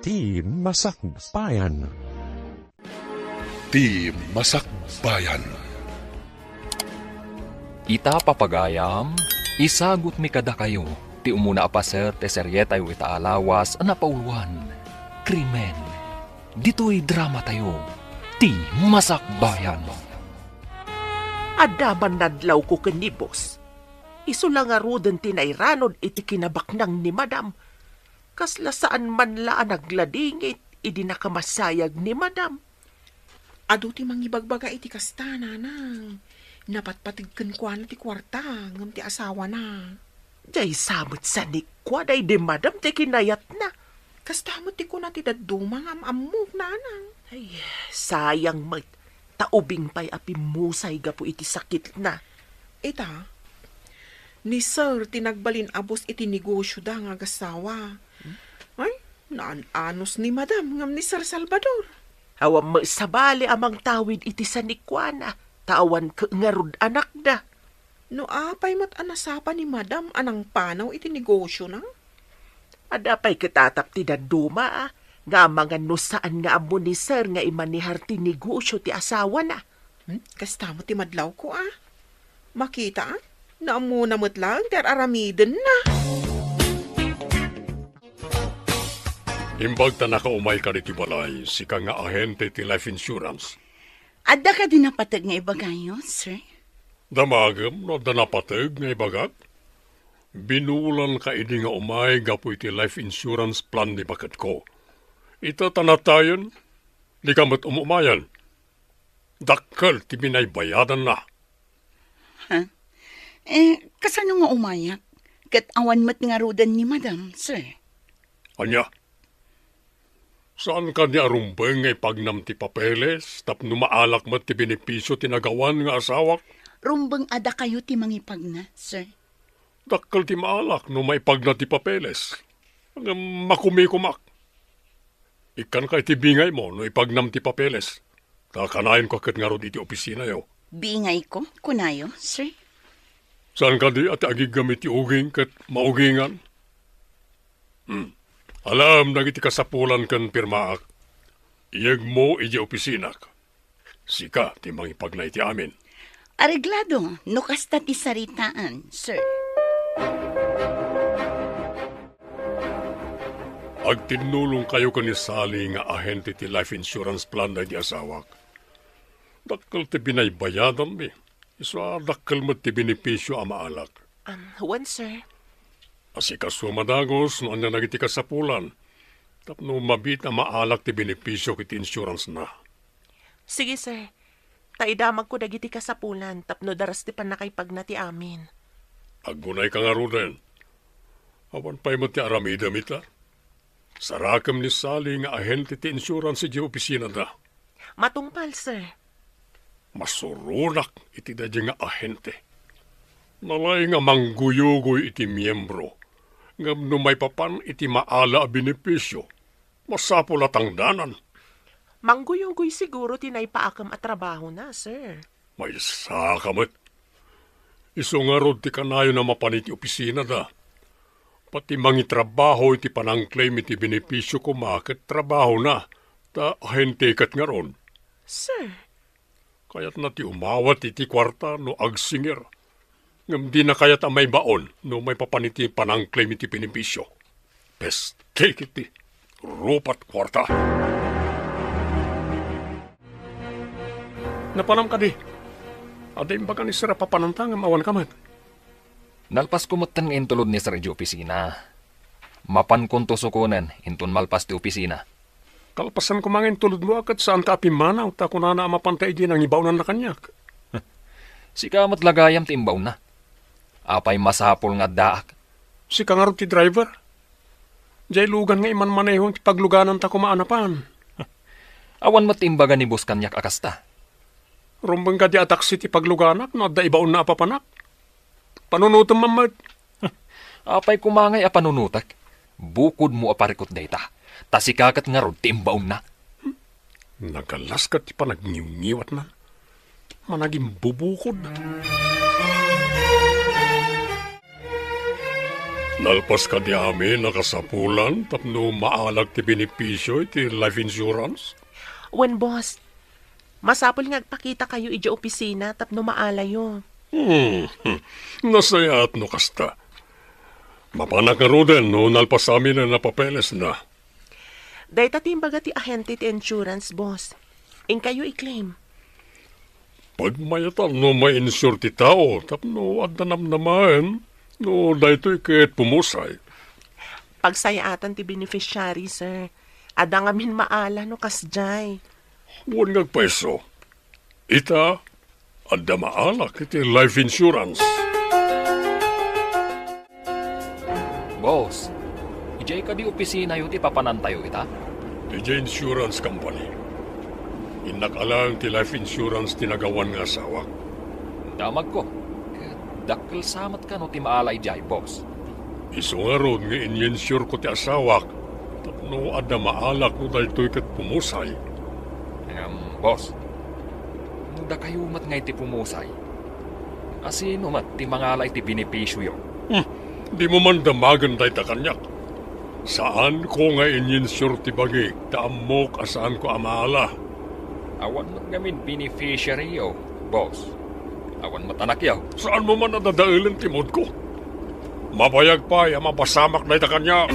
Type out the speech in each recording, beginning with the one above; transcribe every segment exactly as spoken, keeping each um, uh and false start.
Ti Masakbayan. Ti Masakbayan. Ita, papagayam, isagutmi kadakayo ti umuna a paset ti serietayo ita a lawas a napauloan, Krimen. Ditoy dramatayo, Ti Masakbayan. Adda man nadlawko ken ni boss. Isu la ngaruden ti nairanod iti kinabaknang ni madam. Kasla saan man la a nagladingit idi nakamasayag ni madam. Adu ti mangibagbaga iti kasta, nanang. Napatpateg kenkuana ti kuarta ngem ti asawana. Diay sa met sanikua daydi madam ti kinayatna. Kasta met ti kuna ti dadduma nga am-ammok, nanang. Ay, sayang met. Ta ubing pay a pimmusay gapu iti sakitna. Ita, ni Sir ti nagbalin a boss iti negosioda nga agassawa. Hmm? Ay, naan-anos ni Madam ngem ni Sir Salvador. Awan met sabali a mangtawid iti sanikuana, ta awan ket ngarud anakda. No apay met a nasapa ni Madam a nangpanaw iti negosiona? Adda pay ket atap ti dadduma, a, nga amangan no saan nga ammo ni Sir nga imanehar ti negosio ti asawana. Hmm? Kasta met ti madlawko, a. Makita, a. Naammona met laeng ti ar-aramidenna. Imbag ta nakaumayka ditoy balay, sika nga ahente ti life insurance. Adda kadi napateg nga ibagayo, sir? Damagem no adda napateg nga ibagak? Binulanka idi nga umay gapu iti life insurance plan ni baketko. Ita ta natayen, dika met um-umayen. Dakkel ti binaybayadanna. Ha? Eh, kasano nga umayak? Ket awan met ngaruden ni Madam, sir. Ania? Saan kadi a rumbeng nga ipagnam ti papeles tapno maalak met ti benepisio ti nagawan nga asawak? Rumbeng a dakayo ti mangipagna, sir. Dakkel ti maalak no maipagna ti papeles. Ngem makumikumak. Ikkanka iti bingaymo no ipagnam ti papeles. Ta kanayon ka ket ngarud iti opisinayo. Bingayko, kunayo, sir? Saan kadi a ti agiggam iti uging ket maugingan? Hmm. Alaem dagiti kasapulan ken pirmaak. Iyegmo idiay opisinak. Sika ti mangipagna iti amin. Areglado, no kasta ti saritaan, sir. Agtinnulongkayo ken ni Sally nga ahente ti life insurance plan daydi asawak. Dakkel ti binaybayadanmi. Isu a dakkel met ti benepisio a maalak. Um, wen, sir. Asikaso a madagus no ania dagiti kasapulan tapno mabiit a maalak ti benepisio iti insurance-na. Sige, sir. Ta idamagko dagiti kasapulan tapno daras ti pannakaipagna ti amin. Aggunayka ngaruden. Awan pay met ti aramidem ita. Sarakem ni Sally nga ahente ti insurance idiay opisinada. Matungpal, sir. Masuronak iti daydiay nga ahente. Nalaing a mangguyugoy iti miembro, ngem no maipapan iti maala a benepisio, masapul a tangdanan. Mangguyugoy siguro ti naipaakem a trabahona, sir. Maysa ka met. Isu ngarud ti kanayon a mapan iti opisinada. Pati mangitrabaho iti panangclaim iti benepisio koma ket trabahona, ta ahente ket ngarud. Sir. Kayatna ti umawat iti kuarta no agsingir. Ngem dina kayat a maibaon no maipapan iti panangclaim iti benepisio. Peste iti rupat kuarta. Napanam kadi? Adda imbaga ni Sir a papananta ngem awan ka met. Nalpasko metten nga intulod ni Sir idiay opisina. Mapankonto sukonen inton malpas ti opisina. Kalpasan koma nga intulodmo a ket saanka a pimmanaw, ta kunana a mapanta idi nangibaonanna kaniak. Sika met la gayam ti imbaonna. Apay masapul nga addaak? Sika ngarud ti driver. Diay lugan nga imanmanehon ti paglugananta koma a napan. Awan met ti imbaga ni boss kaniak a kasta. Rumbeng kadi a taksi ti pagluganak no adda ibaonna a papanak. Panunotem man met. Apay koma ngay a panunotek? Bukodmo a parikut dayta, ta sika ket ngarud ti imbaonna. Nagalas ket ti panagniwngiwatna. Managimbubukod. Nalpas kadi amin a kasapulan tapno maalak ti benepisio iti life insurance? Wen, boss. Masapul nga agpakitakayo idiay opisina tapno maalayo. Hmm, nasayaat no kasta. Mapanak ngaruden no nalpas amin a napapelesna. Dayta ti imbaga ti ahente ti insurance, boss. Inkayo i-claim. Pagmayatan no ma-insure ti tao tapno adda namnamaen no daytoy ket pumusay. Pagsayaatan ti beneficiary, sir. Adda ngamin maala no kasdiay. Wen nga agpayso. Ita, adda maalak iti life insurance. Boss, idiay kadi opisinayo ti papanantayo ita? Idiay insurance company. Innak a laeng ti life insurance ti nagawan nga asawak. Damagko. Ket dakkel sa met kano ti maala idiay, boss. Isu ngarud nga in-insure ko ti asawak tapno adda maalak no daytoy ket pumusay. Em, boss, no dakayo met ngay ti pumusay, asino met ti mangala iti benepisioyo? Hmm, dimo man damagen dayta kaniak. Saanko nga in-insure ti bagik ta ammok a saanko a maala. Awan met ngamin beneficiaryo, boss. Awan met anakyo. Saanmo man a dadaelen ti moodko? Mabayag pay a mapasamak dayta kaniak.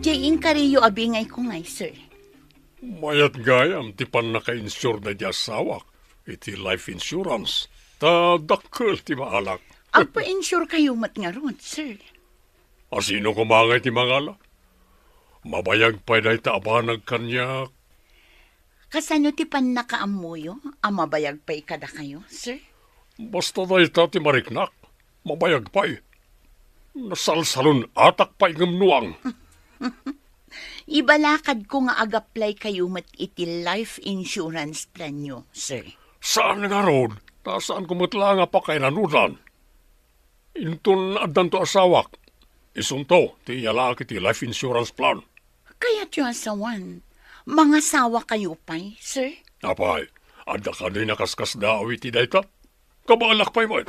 Jay, inkariyo a bingayko ngay, sir. Mayat gayam ti pannaka-insure daydi asawak iti life insurance, ta dakkel ti maalak. Agpa-insure kayo met ngarud, sir. Asino koma ngay ti mangala? Mabayag pay dayta a banag kaniak. Kasano ti pannakaammoyo a mabayag pay kadakayo, sir? Basta dayta ti mariknak, mabayag pay. Nasalsalun-atak pay ngem nuang. Ibalakadko nga agaplay kayo met iti life insurance planyo, sir. Saan ngarud, ta saanko met laeng a pakainanudan. Inton addanto asawak, isunto ti iyalaak iti life insurance plan. Kayatyo a sawen, mangasawa kayo pay, sir? Apay, adda kadi nakaskasdaaw iti dayta? Kabaelak pay met.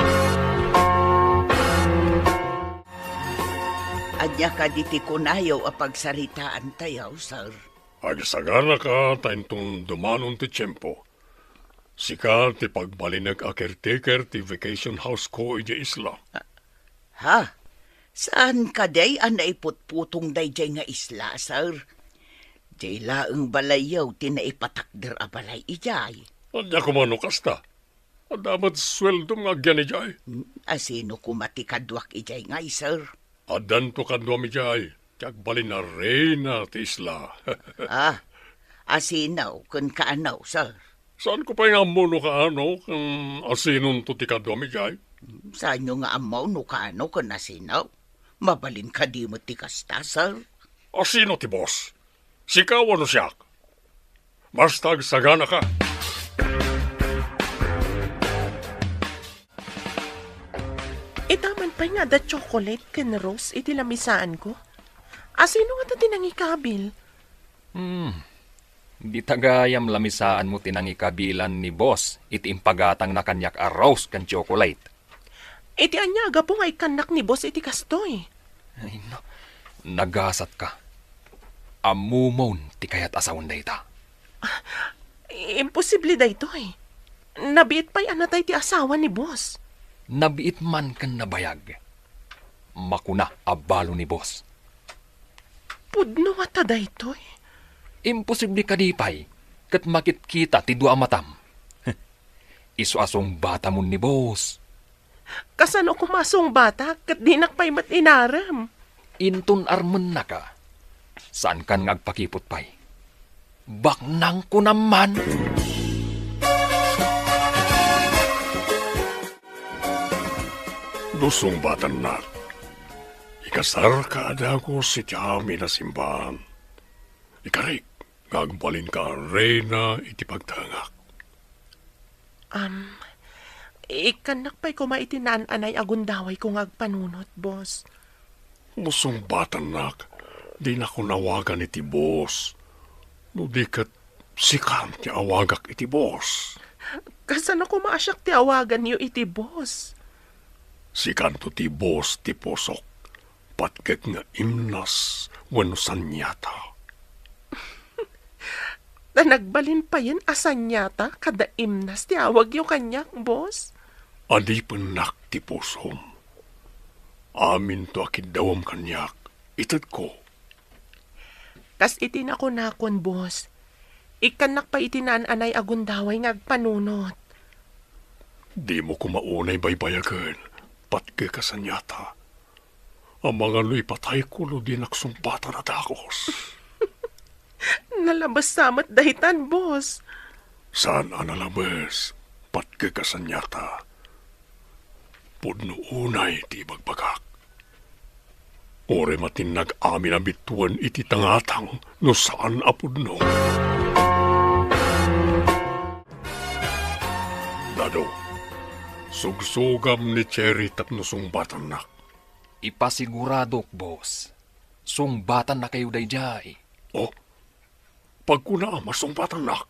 Ania kadi ti kunayo a pagsaritaantayo, sir? Agsaganaka ta inton dumanon ti tiempo, sika ti pagbalinek a caretaker ti vacation house ko idiay isla. Ha? Saan kadi a naiputputong daydiay nga isla, sir? Diay laeng balayyo ti naipatakder a balay idiay. Ania koma no kasta? Adda met sueldom nga agyan idiay. Hmm, asino koma ti kaduak idiay ngay, sir? Addanto kaduam idiay ti agbalin a reyna ti isla. Ah, asino ken kaano, sir? Saanko pay nga ammo no kaano ken asinonto ti kaduam idiay. Saanyo nga ammo no kaano ken asino? Mabalin kadi met ti kasta, sir? Asino ti boss? Sika wenno siak? Basta agsaganaka. Ita man pay nga adda chocolate ken rose iti lamisaanko. Asino ngata ti nangikabil? Hmm. Dita gayam lamisaanmo ti nangikabilan ni boss iti impagatangna kaniak a rose ken chocolate. Iti ania a gapu nga ikkannak ni boss iti kastoy? Ay, no. Nagasatka. Ammomon ti kayat a sawen dayta. Imposible daytoy. Nabiit pay a natay ti asawa ni boss. Nabiit man ken nabayag. Makuna a balo ni boss. Pudno ngata daytoy? Imposible kadi pay ket makitkita ti dua a matam? Isu a sungbatamon ni boss. Kasano koma a sungbatak ket dinak pay met inarem? Inton armennaka, saankan nga agpakiput pay. Baknang kunam man. No sungbatannak, ikasarka a dagus iti amin a simbaan. Ikarik nga agbalinka a reyna iti pagtaengak. Am, ikkannak pay koma iti naan-anay a gundawayko nga agpanunot, boss. No sungbatannak, dinakon awagan iti boss. No di ket, sikan ti awagak iti boss. Kasano koma a siak ti awaganyo iti boss? Sikanto ti boss ti pusok, patgek nga imnas wenno saniata. Ta nagbalin payen a saniata kada imnas ti awagyo kaniak, boss? Adipennak ti pusom. Aminto a kiddawem kaniak, itedko. Kas iti nakunakon, boss, ikkannak pay iti naan-anay a gundaway nga agpanunot. Dimo koma unay baybayagen, patgek a saniata. Amangan no ipatayko no dinak sungbatan a dakos. Nalabes sa met daytan, boss. Saan a nalabes, patgek a saniata. Pudno unay ti ibagbagak. Uray matinnag amin a bituen iti tangatang no saan a pudno. Dado, sugsugam ni Cherry tapno sungbatannak. Ipasiguradok, boss. Sungbatannakayo daydiay. Oh, pagkunaam a sungbatannak.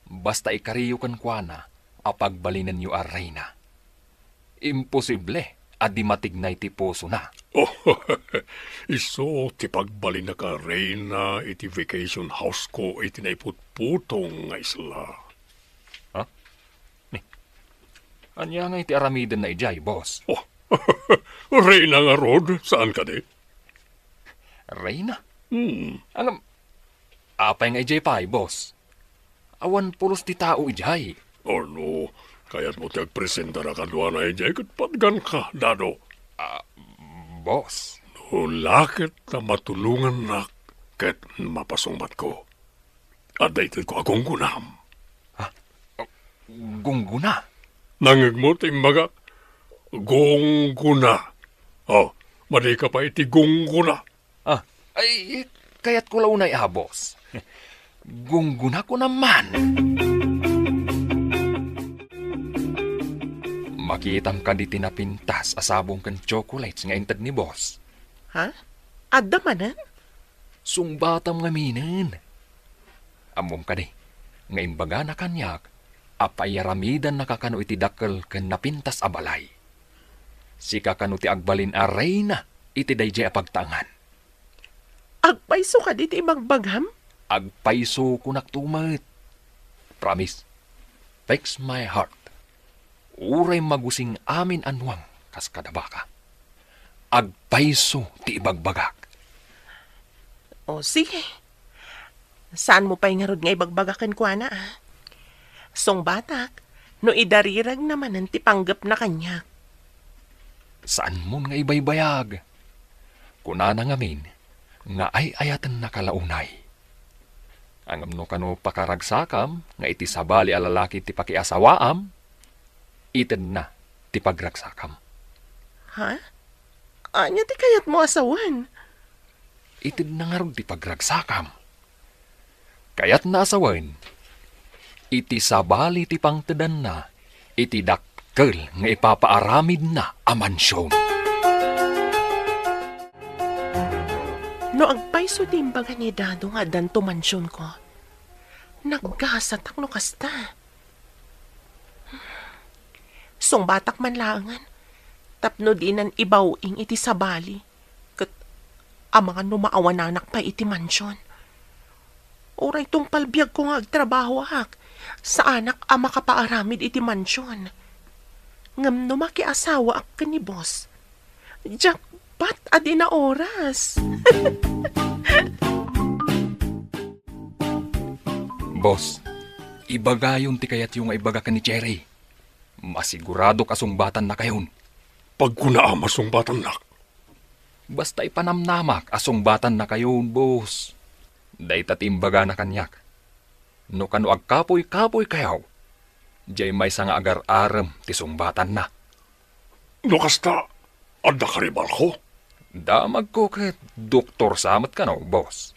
Basta ikariyo kenkuana a pagbalinenyo a reyna. Imposible a di matignay ti pusona. Oh, isu ti pagbalinnak a reyna iti vacation house ko iti naiputputong nga isla. Ha? Ni, ania nga iti aramidenna idiay, boss? Oh, reyna ngarud, saan kadi? Reyna? Hmm. Ngem, apay nga idiay pay, boss? Awan pulos ti tao idiay. Ano, kayatmo ti agpresentara kaduana idiay ket patganka, Dado? Ah, boss. No la ket ta matulongannak ket mapasungbatko. Adda itedko a gunggonam. Ha? Gunggona? Nangngegmo ti imbagak? Gunggona. Oh, madika pay iti gunggona. Ah, ay, kayatko la unay a, boss. Gunggona ko naman. Makitam kadi ti napintas a sabong ken chocolates nga inted ni boss? Ha? Adda manen? Sungbatam ngaminen. Ammom kadi nga imbagana kaniak a paiyaramidanna kano iti dakkel ken napintas a balay. Sika kano ti agbalin a reyna iti daydiay a pagtaengan. Agpayso kadi ti ibagbagam? Agpayso, kunak to met. Promise. Text my heart. Uray magusing amin a nuang kas kada baka. Agpayso ti ibagbagak. O, sige. Saanmo pay ngarud nga ibagbaga kenkuana, a? Sungbatak, no idariragna manen ti panggepna kaniak. Saanmon nga ibaybayag. Kunana ngamin nga ay-ayatennaka la unay. Ngem no kano pakaragsakam nga iti sabali a lalaki ti pakiasawaam, itedna ti pagragsakam. Ha? Ania ti kayatmo a sawen? Itedna ngarud ti pagragsakam. Kayatna a sawen, iti sabali ti pangtedanna iti dakkel nga ipapaaramidna a mansion. No agpayso ti imbaga ni Dado nga addanto mansionko, naggasatak no kasta. Sungbatak man laengen tapno dinan ibaw-ing iti sabali, ket amangan no maawananak pay iti mansion. Uray tungpal biagko nga agtrabahoak, saanak a makapaaramid iti mansion. Ngem no makiasawaak ken ni boss, jackpot a di naoras. Boss, ibagayon ti kayatyo nga ibaga ken ni Cherry. Masiguradok a sungbatannakayon. Pagkunaam a sungbatannak. Basta ipanamnamak a sungbatannakayon, boss. Dayta ti imbagana kaniak. No kano agkapuy-kapuykayo, diay maysa nga agar-arem ti sungbatanna. No kasta, adda karibalko? Damagko ket doktor sa met kano, boss.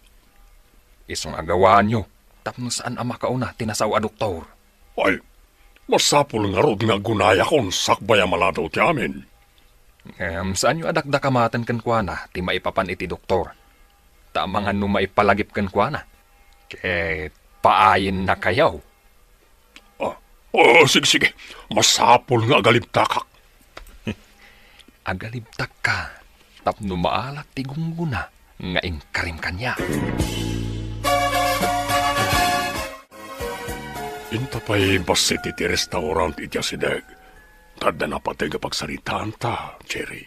Isu nga gawaanyo tapno saan a makauna ti nasao a doktor. Ay, masapul ngarud nga agunayakon sakbay a maladaw ti amin. Ngem saanyo a dakdakamaten kenkuana ti maipapan iti doktor. Ta amangan no maipalagip kenkuana, ket paayennakayo. Ah, oh, sige, sige. Masapul nga agalibtakak. Agalibtakka tapno maalak ti gunggona nga inkarim kaniak. Inta pay bassit iti restaurant iti asideg. Ta adda napateg a pagsaritaanta, Cherry.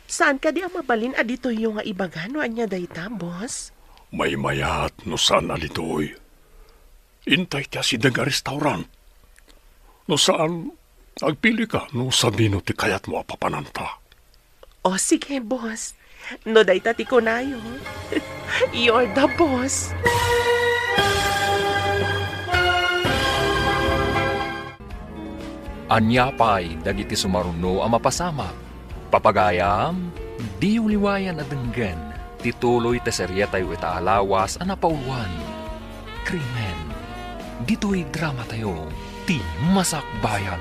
Saan kadi a mabalin a ditoyyo nga ibaga no ania dayta, boss? Maymayat no saan a ditoy. Inta iti asideg a restaurant. No saan, agpilika no sadino ti kayatmo a papananta. O, sige, boss. No dayta ti kunayo, you're the boss. Ania pay dagiti sumaruno a mapasamak? Papagayam, diyo liwayan a denggen ti tuloy ti serietayo ita a lawas a napauluan, Krimen. Ditoy dramatayo, Ti Masakbayan.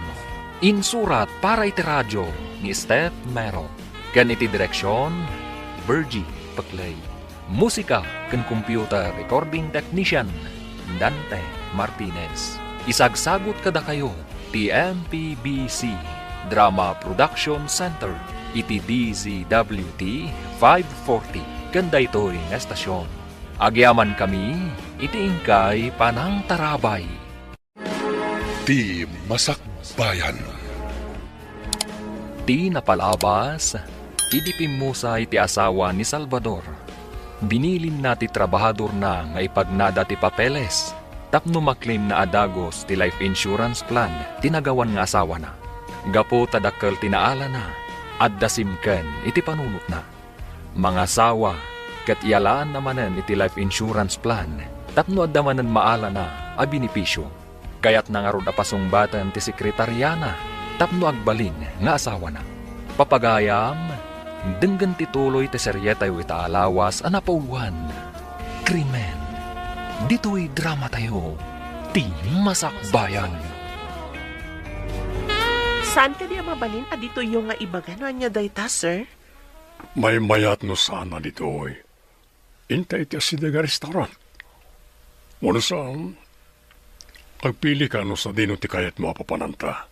Insurat para iti radio ni Steph Mero, ken iti direksion, Virgie Peclay. Musika ken computer recording technician, Dante Martinez. Isagsagut kadakayo ti M P B C Drama Production Center iti D Z W T five forty ken daytoy nga estasion. Agyamankami iti inkay panangtarabay. Ti Masakbayan. Ti napalabas, idi pimmusay ti asawa ni Salvador, binilinna ti trabahadorna nga ipagnada ti papeles tapno maklimna a dagus ti life insurance plan ti nagawan nga asawana. Gapu ta dakkel ti naalana, adda simken iti panunotna. Mangasawa ket iyalaanna manen iti life insurance plan tapno adda manen maalana a benepisio. Kayatna ngarud a pasungbaten ti sekretariana tapno agbalin nga asawana. Papagayam, denggen ti tuloy ti serietayo ita a lawas a napauluan, Krimen. Ditoy dramatayo, Ti Masakbayan. Saan kadi a mabalin a ditoyyo nga ibaga no ania dayta, sir? Maymayat no saan a ditoy. Inta iti asideg a restaurant. Wenno saan, agpilika no sadino ti kayatmo a papananta.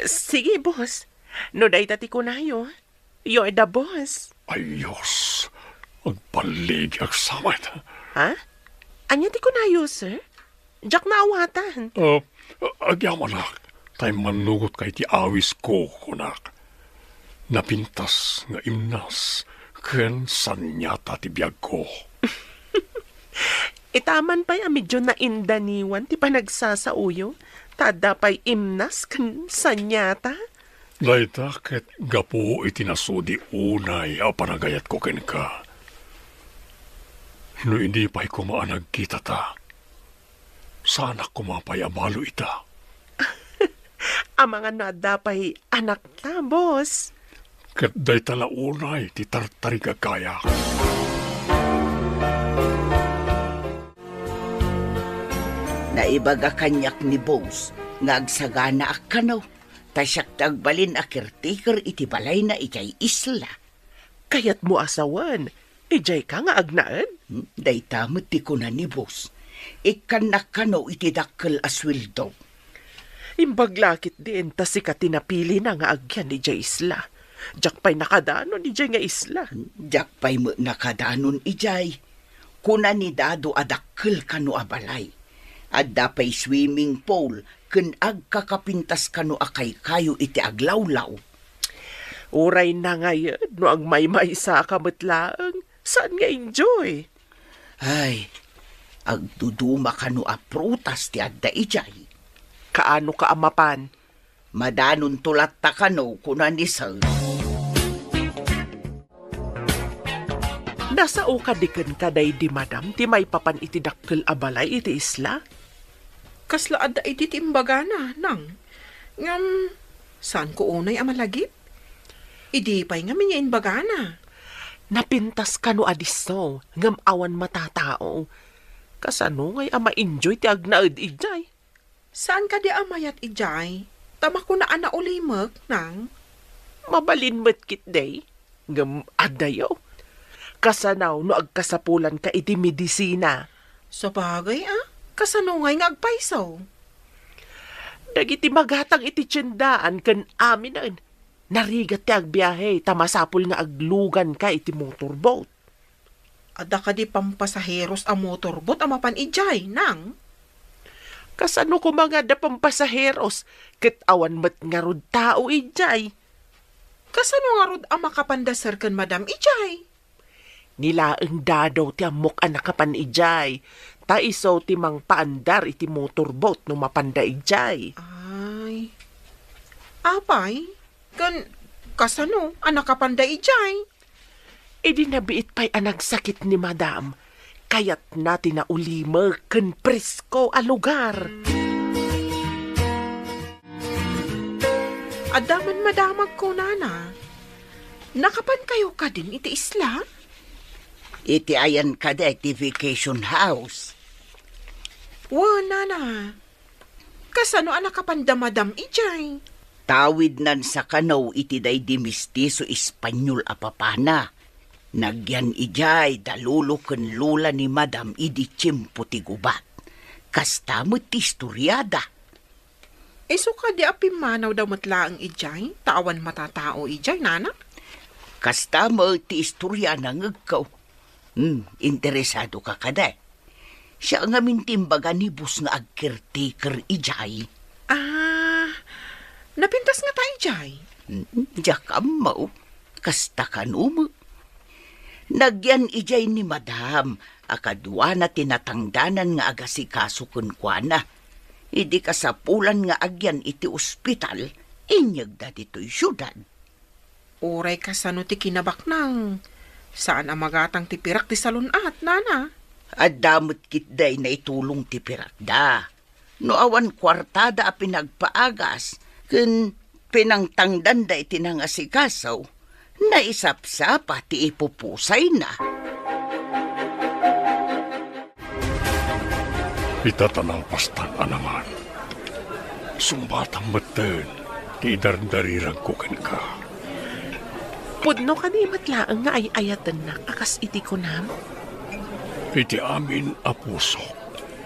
Sige, boss. No dayta ti kunayo, you're the boss. Ay, Diyos. Agpalligiak sa met. Ha? Ania ti kunayo, sir? Diak naawatan. Ah, agyamanak, ta immannugotka iti awisko, kunak. Napintas nga imnas ken saniata ti biagko. Itaman pay a medyo naindaniwan ti panagsasaoyo, ta adda pay imnas ken saniata. Dayta ket gapu iti nasudi unay a panagayatko kenka. No idi pay koma a nagkitata, saanak koma pay a balo ita. Amangan no adda pay anakta, boss. Ket dayta la unay ti tartarigagayak. Naibaga kaniak ni boss nga agsaganaak kano, ta siak ti agbalin a caretaker iti balayna idiay isla. Kayatmo a sawen, idiayka nga agnaed? Hmm, dayta met ti kuna ni boss. Ikkannak kano iti dakkel a sueldo. Imbag la ketdin ta sika ti napilina nga agyan idiay isla. Diak pay nakadanon idiay nga isla. Diak pay met nakadanon idiay. Kuna ni Dado a dakkel kano a balay. Adda pay swimming pool ken agkakapintas kano a kaykayo iti aglawlaw. Uray nangayed no agmaymaysaka met laeng, saan nga enjoy? Ay, agduduma kano a prutas ti adda idiay. Kaano ka a mapan? Madanonto latta kano, kuna ni Sir. Nasao kadi kenka daydi madam ti maipapan iti dakkel a balay iti isla? Kasla adda idi ti imbagana, nang. Ngem, saanko unay a malagip? Idi pay ngamin nga imbagana. Napintas kano a disso, ngem awan matatao. Kasano ngay a ma-enjoy ti agnaed idiay? Saan kadi a mayat idiay? Ta makuna a naulimek, nang. Mabalin met ketdi, ngem addayo. Kasano no agkasapulanka iti medisina? Sabagay a, kasano ngay nga agpayso? Dagiti magatang iti tiendaan ken aminen, narigat ti agbiahe ta masapul nga agluganka iti motorboat. Adda kadi pampasaheros a motorboat a mapan idiay, Nang? Kasano koma nga adda pampasaheros ket awan met ngarud tao idiay? Kasano ngarud a makapanda sir ken madam idiay? Ni laeng Dado ti ammok a nakapan idiay, ta isu ti mangpaandar iti motorboat no mapanda idiay. Ay. Apay, ken kasano a nakapanda idiay? Idi nabiit pay a nagsakit ni madam, kayatna ti naulimek ken presko a lugar. Adda man madamagko, nana. Nakapankayo kadin iti isla? Iti ayan kadi ti vacation house. Wen, nana. Kasano a nakapanda madam idiay? Tawidnan sa kano iti daydi mestizo Espanyol a papana. Nagyan idiay da lolo ken lola ni madam idi tiempo ti gubat. Kasta met ti istoriada. Isu kadi a pimmanawda met laeng idiay, ta awan matatao idiay, nana? Kasta met ti istoria, nangegko. Hmm, interesado ka kadi? Siya ngamin ti imbaga ni boss nga agcaretaker idiay. Ah, napintas ngata idiay? Hmm, diak ammo. Kasta kano met. Nagyan idiay ni madam a kaduana ti natangdanan nga agasikaso kenkuana. Idi kasapulan nga agyan iti ospital, inyegda ditoy siudad. Uray kasano ti kinabaknang, saan a magatang ti pirak ti salun-at, nana? Adda met ketdi naitulong ti pirakda. No awan kuartada a pinagpaagas ken pinangtangdanda iti nangasikaso, naisapsapa ti ipupusayna. Ita ta nalpastan a nangan. Sungbatam metten ti idardariragko kenka. Pudno kadi met laeng nga ay-ayatennak a kas iti kunam? Iti amin a pusok,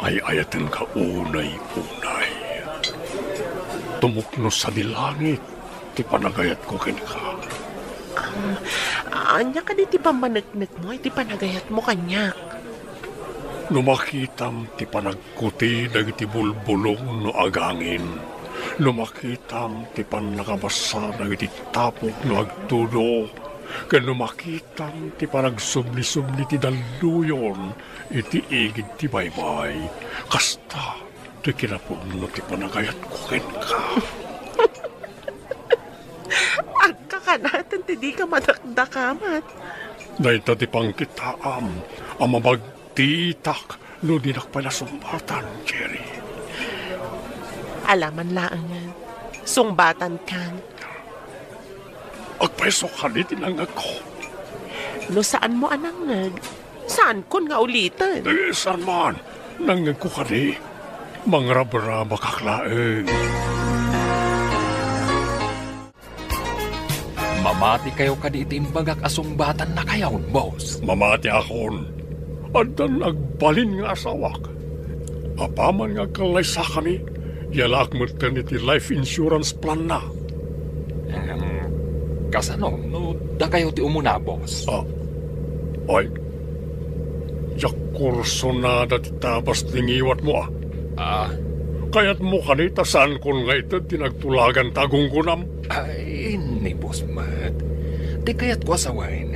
ay-ayatenka unay-unay. Tumukno sadi langit ti panagayatko kenka. Ah, ania kadi ti pammaneknekmo iti panagayatmo kaniak? No makitam ti panagkuti dagiti bulbulong no agangin, no makitam ti pannakabasa dagiti tapok no agtudo, ken no makitam ti panagsubli-subli ti dalluyon iti igid ti baybay, kasta ti kinapudno ti panagayatko kenka. Agkakanaten ti dika madakdakamat. Dayta ti pangkitaam a mabagtitak no dinak pay nasungbatan, Jerry. Alaman laengen, sungbatankan. Agpayso kadi ti nangngegko. No saanmo a nangngeg, saankon nga uliten. Eh, saan man, nangngegko kadi. Mangrabrabakak laeng. Mamatikayo kadi iti imbagak a sungbatannakayon, boss? Mamatiakon. Addan agbalin nga asawak. Apaman nga agkallaysakami, yalaak metten iti life insurance plan-na. Em, kasano no dakayo ti umuna, boss? Ah, ay, diak kursunada ti tabas ti ngiwatmo, a. Ah. Kayatmo kadi ta saankon nga ited ti nagtulagan ta agunggonam? Ay, ni boss met. Ti kayatko a sawen,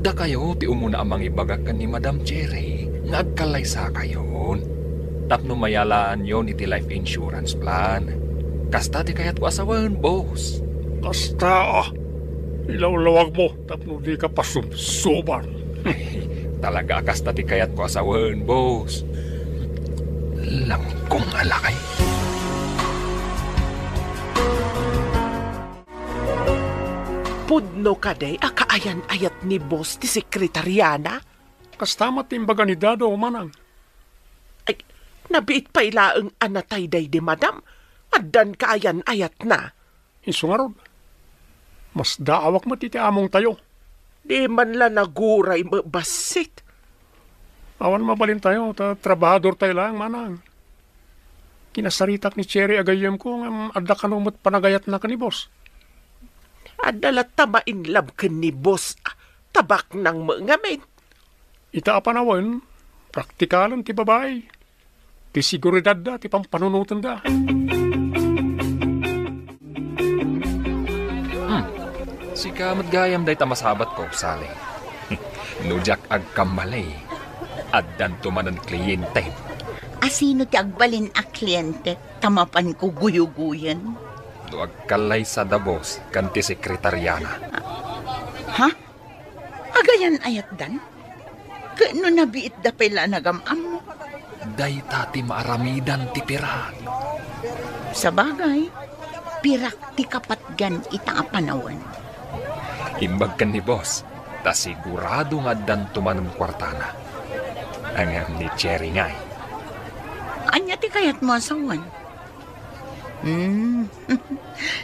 dakayo ti umuna a mangibaga ken ni Madam Cherry nga agkallaysakayon tapno mayalaanyon iti life insurance plan. Kasta ti kayatko a sawen, boss. Kasta, a. Ilawlawagmo tapno dika pasubsoban. Ay, talaga a kasta ti kayatko a sawen, boss. Langkong a lakay. Pudno kadi a kaayan-ayat ni boss ti sekretariana? Kasta met ti imbaga ni Dado, manang. Ay, nabiit pay laeng a natay daydi madam. Addan kaayan-ayatna. Isu ngarud, masdaawak met iti amongtayo. Di man la naguray met bassit. Awan mabalintayo, ta trabahadortayo laeng, manang. Kinasaritak ni Cherry a gayyemko, ngem adda kano met panagayatna ken ni boss. Adda latta ma-in love ken ni boss, ah, ta baknang met ngamin. Ita a panawen, praktikalen ti babai. Ti seguridadda ti pampanunotenda. Hmm. Sika met gayam dayta masabatko, Sally. No diak agkamali, addanto manen kliyentem. A sino ti agbalin a kliyente ta mapanko guyugoyen? No agkallaysa da boss ken ti sekretariana. Ha? Agayan ayatdan? Ket no nabiitda pay la a nagam-ammo? Dayta ti maaramidan ti pirak. Sabagay, pirak ti kapatgan ita a panawen. Imbag ken ni boss, ta sigurado nga addanto manen kuartana. Ngem ni Cherry ngay? Ania ti kayatmo a sawen? Hmm.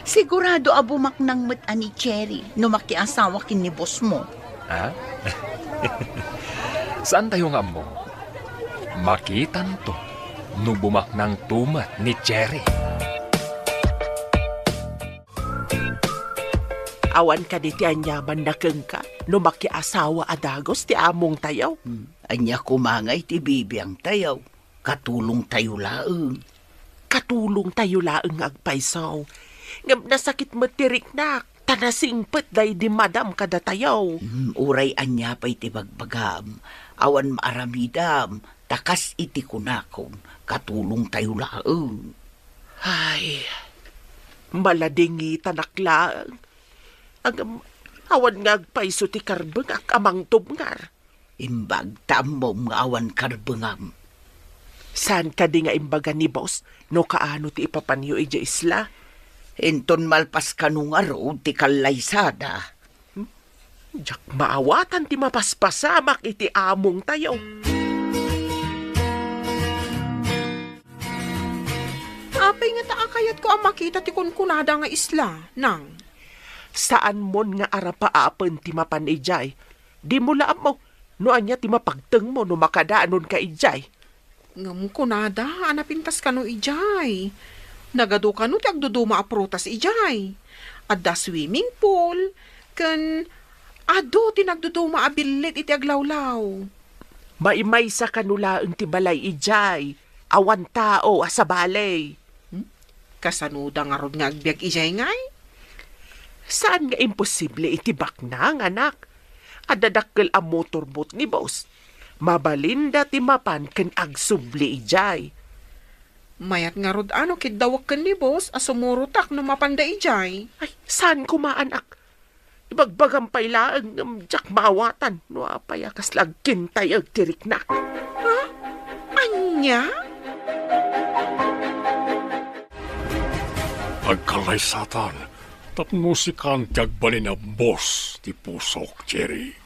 Sigurado a bumaknang met a ni Cherry no makiasawa ken ni boss mo. Ha? Saantayo nga ammo. Makitanto no bumaknangto met ni Cherry. Awan kadi ti aniamanna kenka no makiasawa a dagus ti amongtayo? Hmm. Ania koma ngay ti bibiangtayo? Katulongtayo laeng. Katulongtayo laeng nga agpayso. Ngem nasakit met ti riknak, ta nasingpet daydi madam kadatayo. Hmm, uray ania pay ti bagbagam, awan maaramidam, ta kas iti kunakon, katulongtayo laeng. Ay, maladingitanak laeng. Ngem, awan nga agpayso ti karbengak a mangtubngar. Imbag ta ammom nga awan karbengam. Saan kadi nga imbaga ni boss no kaano ti ipapanyo idiay isla? Inton malpas kano ngarud ti kallaysada. Hmm? Diak maawatan ti mapaspasamak iti amongtayo. Apay ngata a kayatko a makita ti kunkunada nga isla, nang? Saanmon nga arapaapen ti mapan idiay. Dimo la ammo no ania ti mapagtengmo no makadaanonka idiay. Ngem kunada a napintas kano idiay. Nagadu kano ti agduduma a prutas idiay. Adda swimming pool, ken adu ti nagduduma a billit iti aglawlaw. Maimaysa kano laeng ti balay idiay. Awan tao a sabali. Hmm? Kasanoda ngarud nga agbiag idiay ngay? Saan nga imposible iti baknang, anak. Adda dakkel a motorboat ni boss. Mabalinda ti mapan ken agsubli idiay. Mayat ngarud a no kiddawek ken ni boss a sumurotak no mapanda idiay. Ay, saan koma, anak? Ibagbagam pay laeng ngem diak maawatan no apay a kasla agkintayeg ti riknak. Ha? Ania? Agkallaysatan tapno sikan ti agbalin a boss ti pusok, Cherry.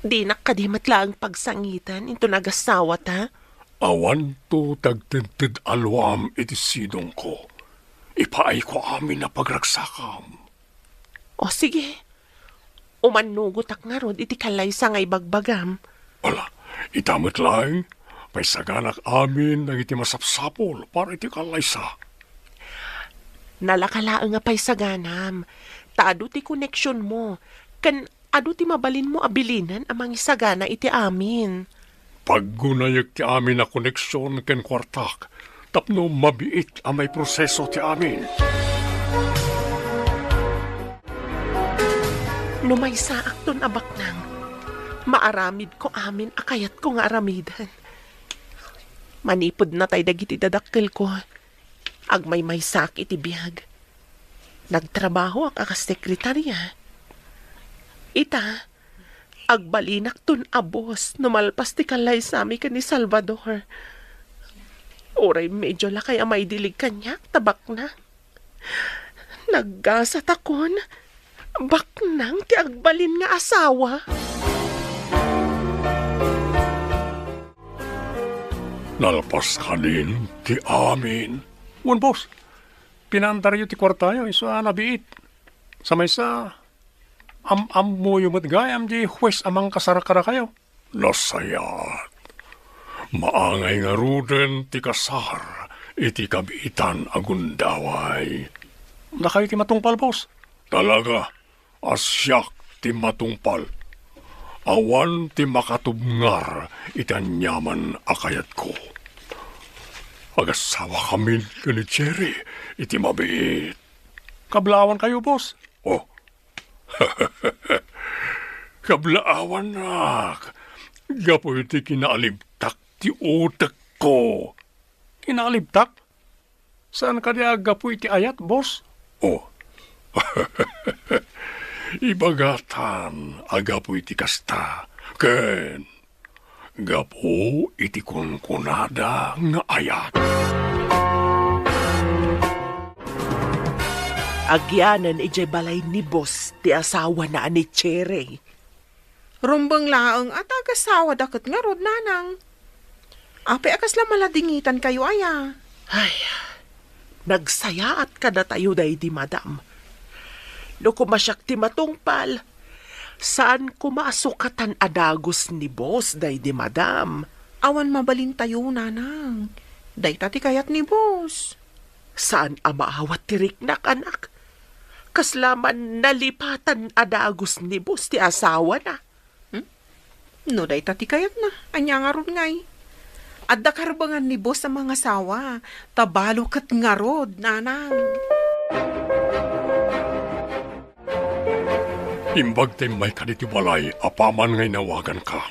Dinak kadi met laeng pagsangiten inton agasawata? Awanto ti agtedted a luam iti sidongko. Ipaayko amin a pagragsakam. O sige, umannugotak ngarud iti kallaysa nga ibagbagam. Ala, ita met laeng, paysaganak amin dagiti masapsapul para iti kallaysa. Nalaka laeng a paysaganam, ta adu ti koneksionmo, ken adu ti mabalinmo a bilinen a mangisagana iti amin. Paggunayek ti amin a koneksion ken kuartak tapno mabiit a maiproseso ti amin. No maysaakton a baknang, maaramidko amin a kayatko nga aramiden. Manipud natay dagiti dadakkelko, agmaymaysaak iti biag. Nagtrabahoak a kas sekretarya. Ita, agbalinakton a boss no malpas ti kallaysami ken ni Salvador. Uray medyo lakay a maidilig kaniak ta baknang. Naggasatakon, baknang ti agbalin nga asawa. Nalpas kadin ti amin. Wen, boss, pinaandaryo ti kuartayo isu a nabiit. Sa maysa, am-ammoyo met gayam diay huwes a mangkasar kadakayo. Nasayaat. Maangay ngaruden ti kasar iti kabiitan a gundaway. Dakayo ti matungpal, boss. Talaga a siak ti matungpal. Awan ti makatubngar iti aniaman a kayatko. Agasawakamin ken ni Cherry iti mabiit. Kablaawankayo, boss. Oh. Kablaawannak gapu iti kinaalibtak ti utekko. Kinaalibtak? Saan kadi a gapu iti ayat, boss? Oh. Ibagatan a gapu iti kasta. Ken gapu iti kunkunada nga ayat. Agyanen idiay balay ni boss ti asawana a ni Cherry. Rumbeng laeng a ta agasawada ket ngarud, nanang. Apay a kasla maladingitankayo aya? Ay, nagsayaat kadatayo daydi madam. No koma siak ti matungpal, saan koma a sukatan a dagus ni boss daydi madam. Awan mabalintayo, nanang. Dayta ti kayat ni boss. Saan a maawat ti riknak, anak? Kasla man nalipatan a dagus ni boss ti asawana. Hmm? No dayta ti kayatna, ania ngarud ngay? Adda karbengan ni boss a mangasawa, ta balo ket ngarud, nanang. Imbag ta immayka ditoy balay, apaman nga inawaganka.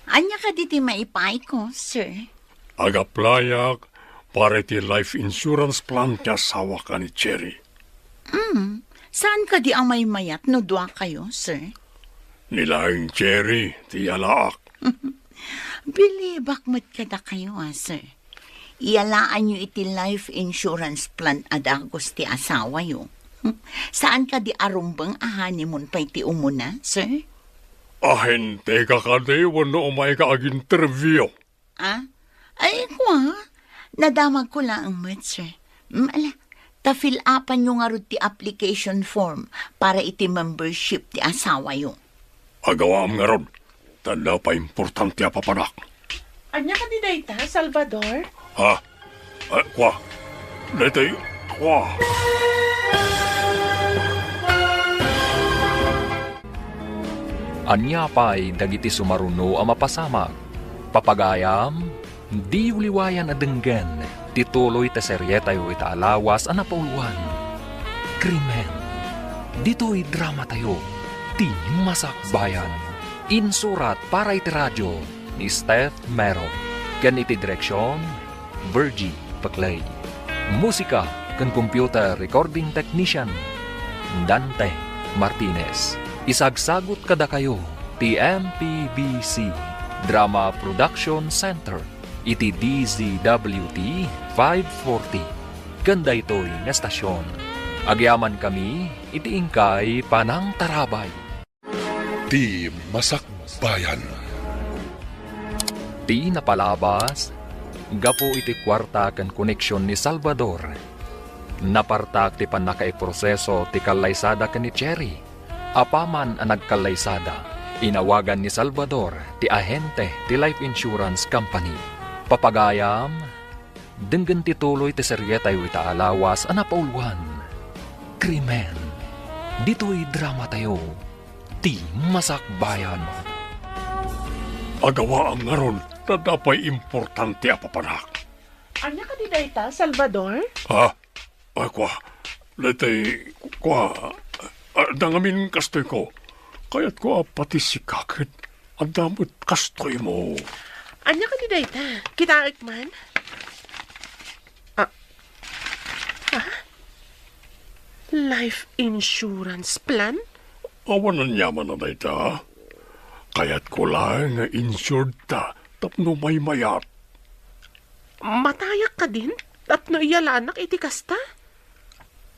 Ania kadi ti maipaayko, sir? Ag-applyak para iti life insurance plan ti asawak a ni Cherry. Hmm, saan kadi a maymayat no duakayo, sir? Ni laeng Cherry ti iyalaak. Bilibak met kadakayo, a, sir. Iyalaanyo iti life insurance plan a dagus ti asawayo. Saan kadi a rumbeng a honeymoon pay ti umuna, sir? Ahenteka kadi wenno umayka ag-interview? Ah? Ay, kua, nadamagko laeng met, sir. Mm, ala, ta fill-upanyo ngarud ti application form para iti membership ti asawayo. Agawaam ngarud, ta adda pay importante a papanak. Ania kadi dayta, Salvador? Ha? Ah, kua. Daytoy, kua. Ania pay dagiti sumaruno a mapasamak? Papagayam, diyo liwayan a denggen ti tuloy ti serietayo ita a lawas a napauluan, Krimen. Ditoy dramatayo, Ti Masakbayan. Insurat para iti radio ni Steph Mero, ken iti direksion, Virgie Paclay. Musika ken computer recording technician, Dante Martinez. Isagsagut kadakayo ti M P B C Drama Production Center iti D Z W T five forty. Ken daytoy nga estasion, agyamankami iti inkay panangtarabay. Ti Masakbayan. Ti napalabas, gapu iti kuarta ken koneksion ni Salvador, napartak ti pannakaiproseso ti kallaysada ken ni Cherry. Apaman a nagkallaysada, inawagan ni Salvador ti ahente ti life insurance company. Papagayam, denggen ti tuloy ti serietayo ita a lawas a napauluan, Krimen. Ditoy dramatayo, Ti Masakbayan. Agawaam ngarud, ta adda pay importante a papanak. Ania kadi dayta, Salvador? Ha? Ay, kua. Daytay, kua. Adda ngamin kastoyko. Kayatko a pati sika ket adda met kastoymo. Ania kadi dayta? Kitaek man? Ah. Ah? Life insurance plan? Awan aniaman a dayta. Kayatko laeng nga insured ta tapno maymayat. Matayak kadin tapno iyalanak iti kasta?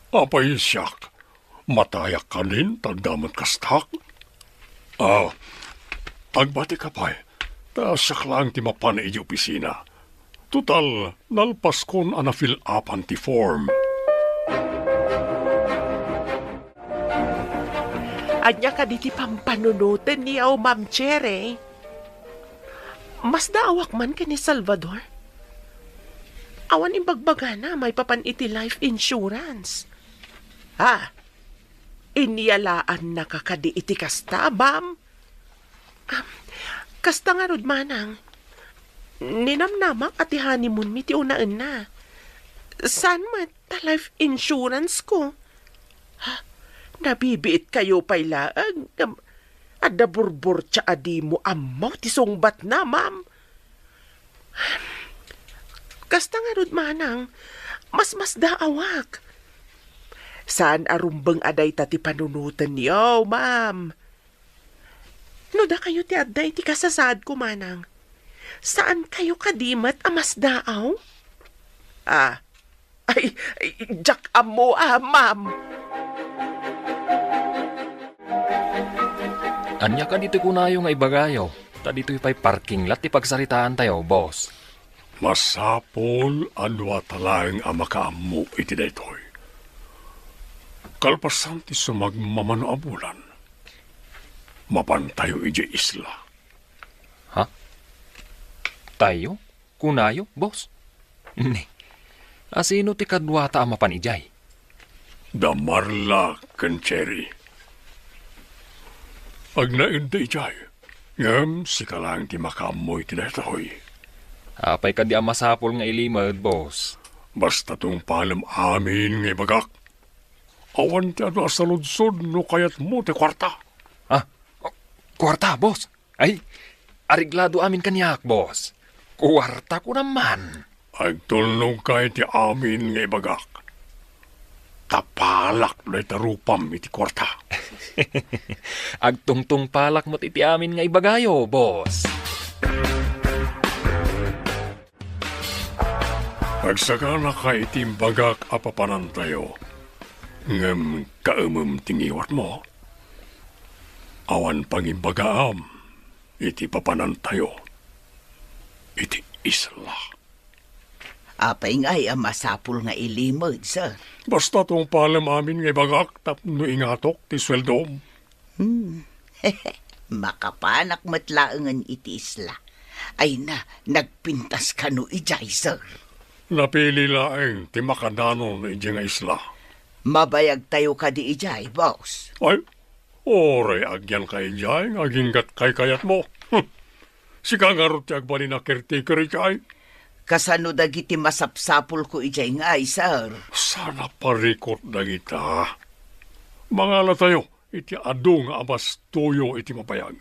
Apay siak, matayak kadin ta adda met kastak? Ah, agbatika pay, ta siak laeng ti mapan idiay opisina. Total, nalpaskon a na-fill-upan ti form. Ania kadi ti pampanunotenyo, Ma'am Cherry? Masdaawak man ken ni Salvador? Awan imbagbagana maipapan iti life insurance. Ha? Inyalaannaka kadi iti kasta, ma'am? Ah, kasta ngarud, manang. Ninamnamak a ti honeymoon mi ti unaenna. Saan met ta life insurance ko? Ha? Nabibiit kayo pay laeng. Ngem adda burburtia a dimo ammo ti sungbatna, ma'am. Kasta ngarud, manang, masmasdaawak. Saan a rumbeng a dayta ti panunotenyo, ma'am. No dakayo ti adda iti kasasaadko, manang, saan kayo kadi met a masdaaw? Ah, ay, ay, diak ammo, ah, ma'am. Ania kadi ti kunayo nga ibagayo? Ta ditoy pay parking lot ti pagsaritaantayo, boss. Masapul a duata laeng a makaammo iti daytoy. Kalpasan ti sumagmamano a bulan, mapantayo idiay isla. Ha? Tayo? Kunayo, boss? Ni, asino ti kaduata a mapan idiay? Da Marla ken Cherry. Agnaedda idiay. Ngem sika laeng ti makaammo iti daytoy. Apay kadi a masapul nga ilimed, boss? Basta tungpalem amin nga ibagak. Awan ti adu a saludsod no kayatmo ti kuarta. Ah, kuarta, boss? Ay, areglado amin kaniak, boss. Kuarta ko naman. Agtulnogka iti amin nga ibagak. Ta palak dayta rupam iti kuarta. Agtungtungpalak met iti amin nga ibagayo, boss. Agsakanaka iti imbagak a papanantayo, ngem kaemem ti ngiwatmo. Awan pangimbagaam iti papanantayo iti isla. Apay ngay a masapul nga ilimed, sir? Basta tungpalem amin nga ibagak tapno ingatok ti sueldom. Hmm. Makapanak met laengen iti isla. Ay na, nagpintas kano idiay, sir? Napili laeng ti makadanon idiay nga isla. Mabayagtayo kadi idiay, boss? Ay, uray agyanka idiay nga aginggat kaykayatmo. Hmm. Sika ngarud ti agbalin a caretaker idiay. Kasano dagiti masapsapulko idiay ngay, sir? Saan a parikut dagita. Mangalatayo iti adu nga abastoyo iti mabayag.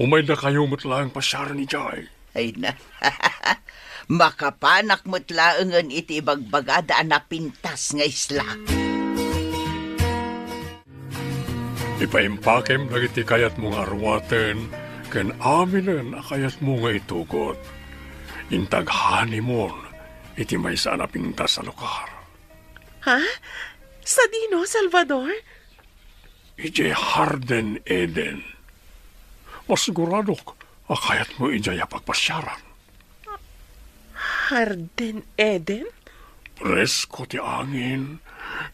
Umaydakayo met laeng pasiaren idiay. Ay na. Makapanak met laengen iti ibagbagada a napintas nga isla. Ipaimpakem dagiti kayatmo nga aruaten ken aminen a kayatmo nga itugot. Intag honeymoon iti maysa a napintas a lugar. Ha? Sadino, Salvador? Idiay Garden Eden. Masiguradok a kayatmo idiay a pagpasiaran. Garden Eden? Presko ti angin,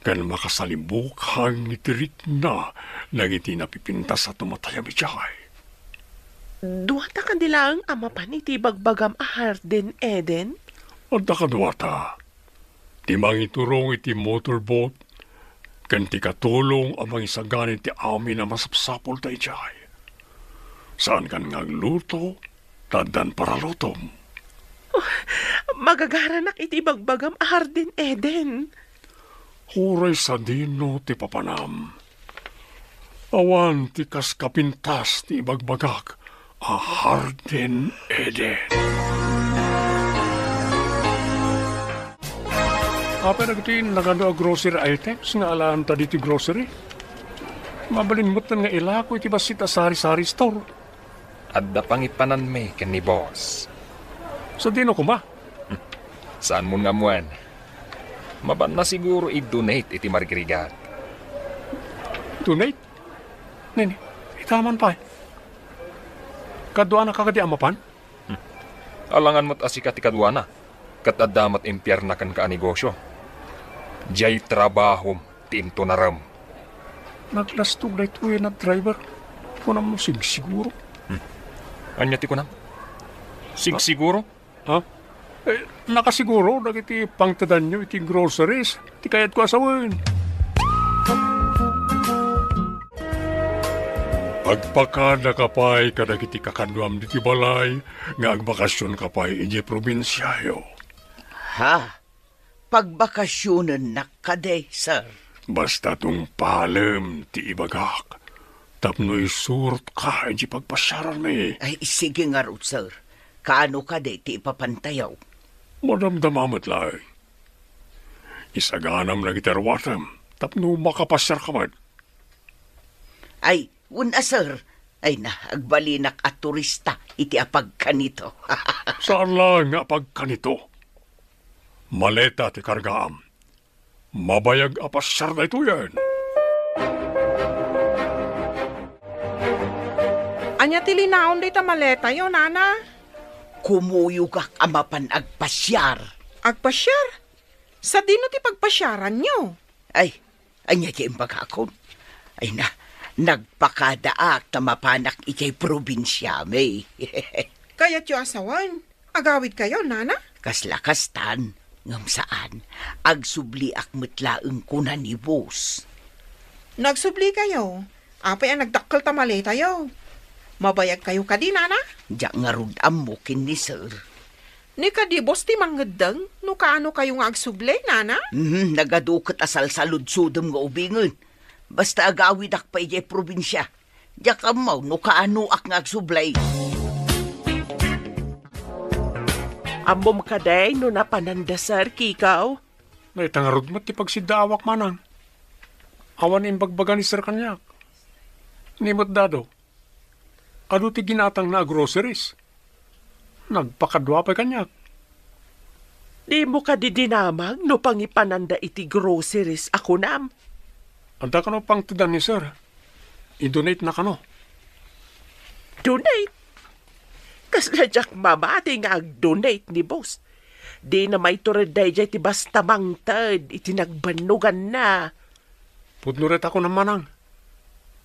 ken makasalibukag iti rikna dagiti napipintas a tumatayab idiay. Duata kadi laeng a mapan iti ibagbagam a Garden Eden? Adda kaduata. Ti mangiturong iti motorboat, ken ti katulong a mangisagani ti amin a masapsapulda idiay. Saankan nga agluto, ta addan paralutom. Oh, magagaranak iti ibagbagam a Garden Eden. Uray sadino ti papanam. Awan ti kas kapintas ti ibagbagak a Garden Eden. Apay dagiti nagadu a grocery items nga alaanta ditoy grocery? Mabalin metten nga ilako iti bassit a sari-sari store. Adda pangipananmi ken ni boss. Sadino koma? Saanmon nga ammoen. Mapanna siguro i-donate iti marigrigat. Donate? Nini, itaman pay. Kaduana ka kadi a mapan? Alangan met a sika ti kaduana, ket adda met impiarna kenka a negosio. Diay trabahom ti intunarem. Naglastog daytoy a driver. Kunam no sigsiguro. Hmm. Ania ti kunam? Sigsiguro? Ha? Eh, nakasiguro dagiti pangtedanyo iti groceries ti kayatko a sawen. Agpakadaka pay kadagiti kakaduam ditoy balay nga agbakasionka pay idiay probinsiayo. Ha? Pagbakasionennak kadi, sir? Basta tungpalem ti ibagak tapno isurotka idiay pagpasiaranmi. Ay, sige ngarud, sir. Kaano kadi ti ipapantayo? Madamdama met laeng. Isaganam dagiti aruatem tapno makapasiarka met. Ay, wen a, sir. Ay na, agbalinak a turista iti apagkanito. Saan laeng nga apagkanito. Maleta ti kargaam. Mabayag a pasiar daytoyen. Ania ti linaon dayta maletayo, nana? Kumuyogak a mapan agpasiar. Agpasiar? Sadino ti pagpasiaranyo? Ay, ania ti imbagakon? Ay na, nagpakadaak ta mapanak idiay probinsiami. Kayatyo a sawen? Agawidkayo, nana? Kasla kastan, ngem saan. Agsubliak met laeng kuna ni boss. No agsublikayo, apay a nagdakkel ta maletayo? Mabayagkayo kadi, nana? Diak ngarud ammo ken ni sir. Ni kadi boss ti mangngeddeng no kaanokayo nga agsubli, nana? Mhm, nagadu ket a salsaludsodem nga ubingen. Basta agawidak pay idiay probinsia. Diak ammo no kaanoak nga agsubli. Ammom kadi no napananda, sir, Kiko? Dayta ngarud met ti pagsiddaawak, manang. Awan imbagbaga ni sir kaniak. Ni met dado, adu ti ginatangna a groceries. Nagpakadua pay kaniak. Dimo kadi dinamag no pangipananda iti groceries a kunam? Adda kano pangtedan ni sir. I-donate na kano. Donate? Kasla diak mamati nga ag-donate ni boss. Dina maitured daydiay ti basta mangted iti nagbannoganna. Pudno ret a kunam, manang.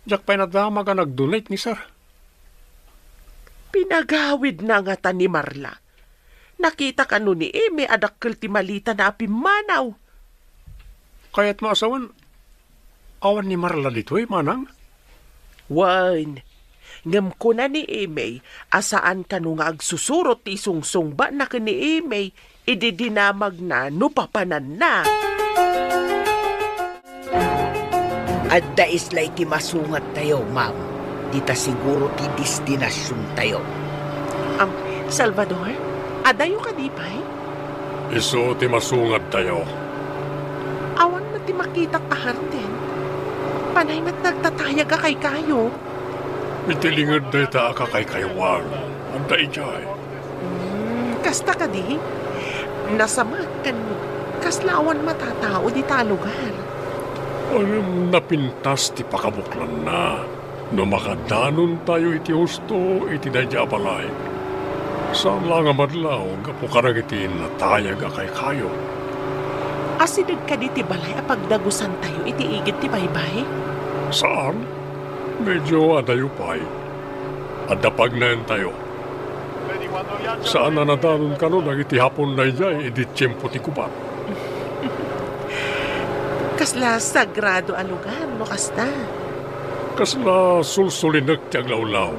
Diak pay nadamag a nag-donate ni sir. Pinagawidna ngata ni Marla. Nakita kano ni Eme a dakkel ti malitana a pimmanaw. Kayatmo a sawen, awan ni Marla ditoy, manang? Wen, ngem kuna ni Eme a saan kano nga agsusurot ti isungsungbatna ken ni Eme idi dinamagna no papananna. Adda isla iti masungattayo, ma'am. Dita siguro ti destinasiontayo. Am, Salvador, adayo kadi pay? Isu ti masungattayo. Awan met ti makitak a hardin. Panay met nagtatayag a kaykayo. Iti linged dayta a kakaykaywan, adda idiay. Hmm, kasta kadi? Nasamak ken kasla awan matatao dita a lugar. Ngem napintas ti pakabuklanna no makadanontayo iti husto iti daydiay a balay. Saan la nga madlaw gapu kadagiti natayag a kaykayo. Asideg kadi ti balay a pagdagusantayo iti igid ti baybay? Saan. Medyo adayo pay. Adda pagnaentayo. Saan a nadanon kano dagiti Hapon daydiay idi tiempo ti gubat. Kasla sagrado a lugar no kasta. Kasla sulsulinek ti aglawlaw.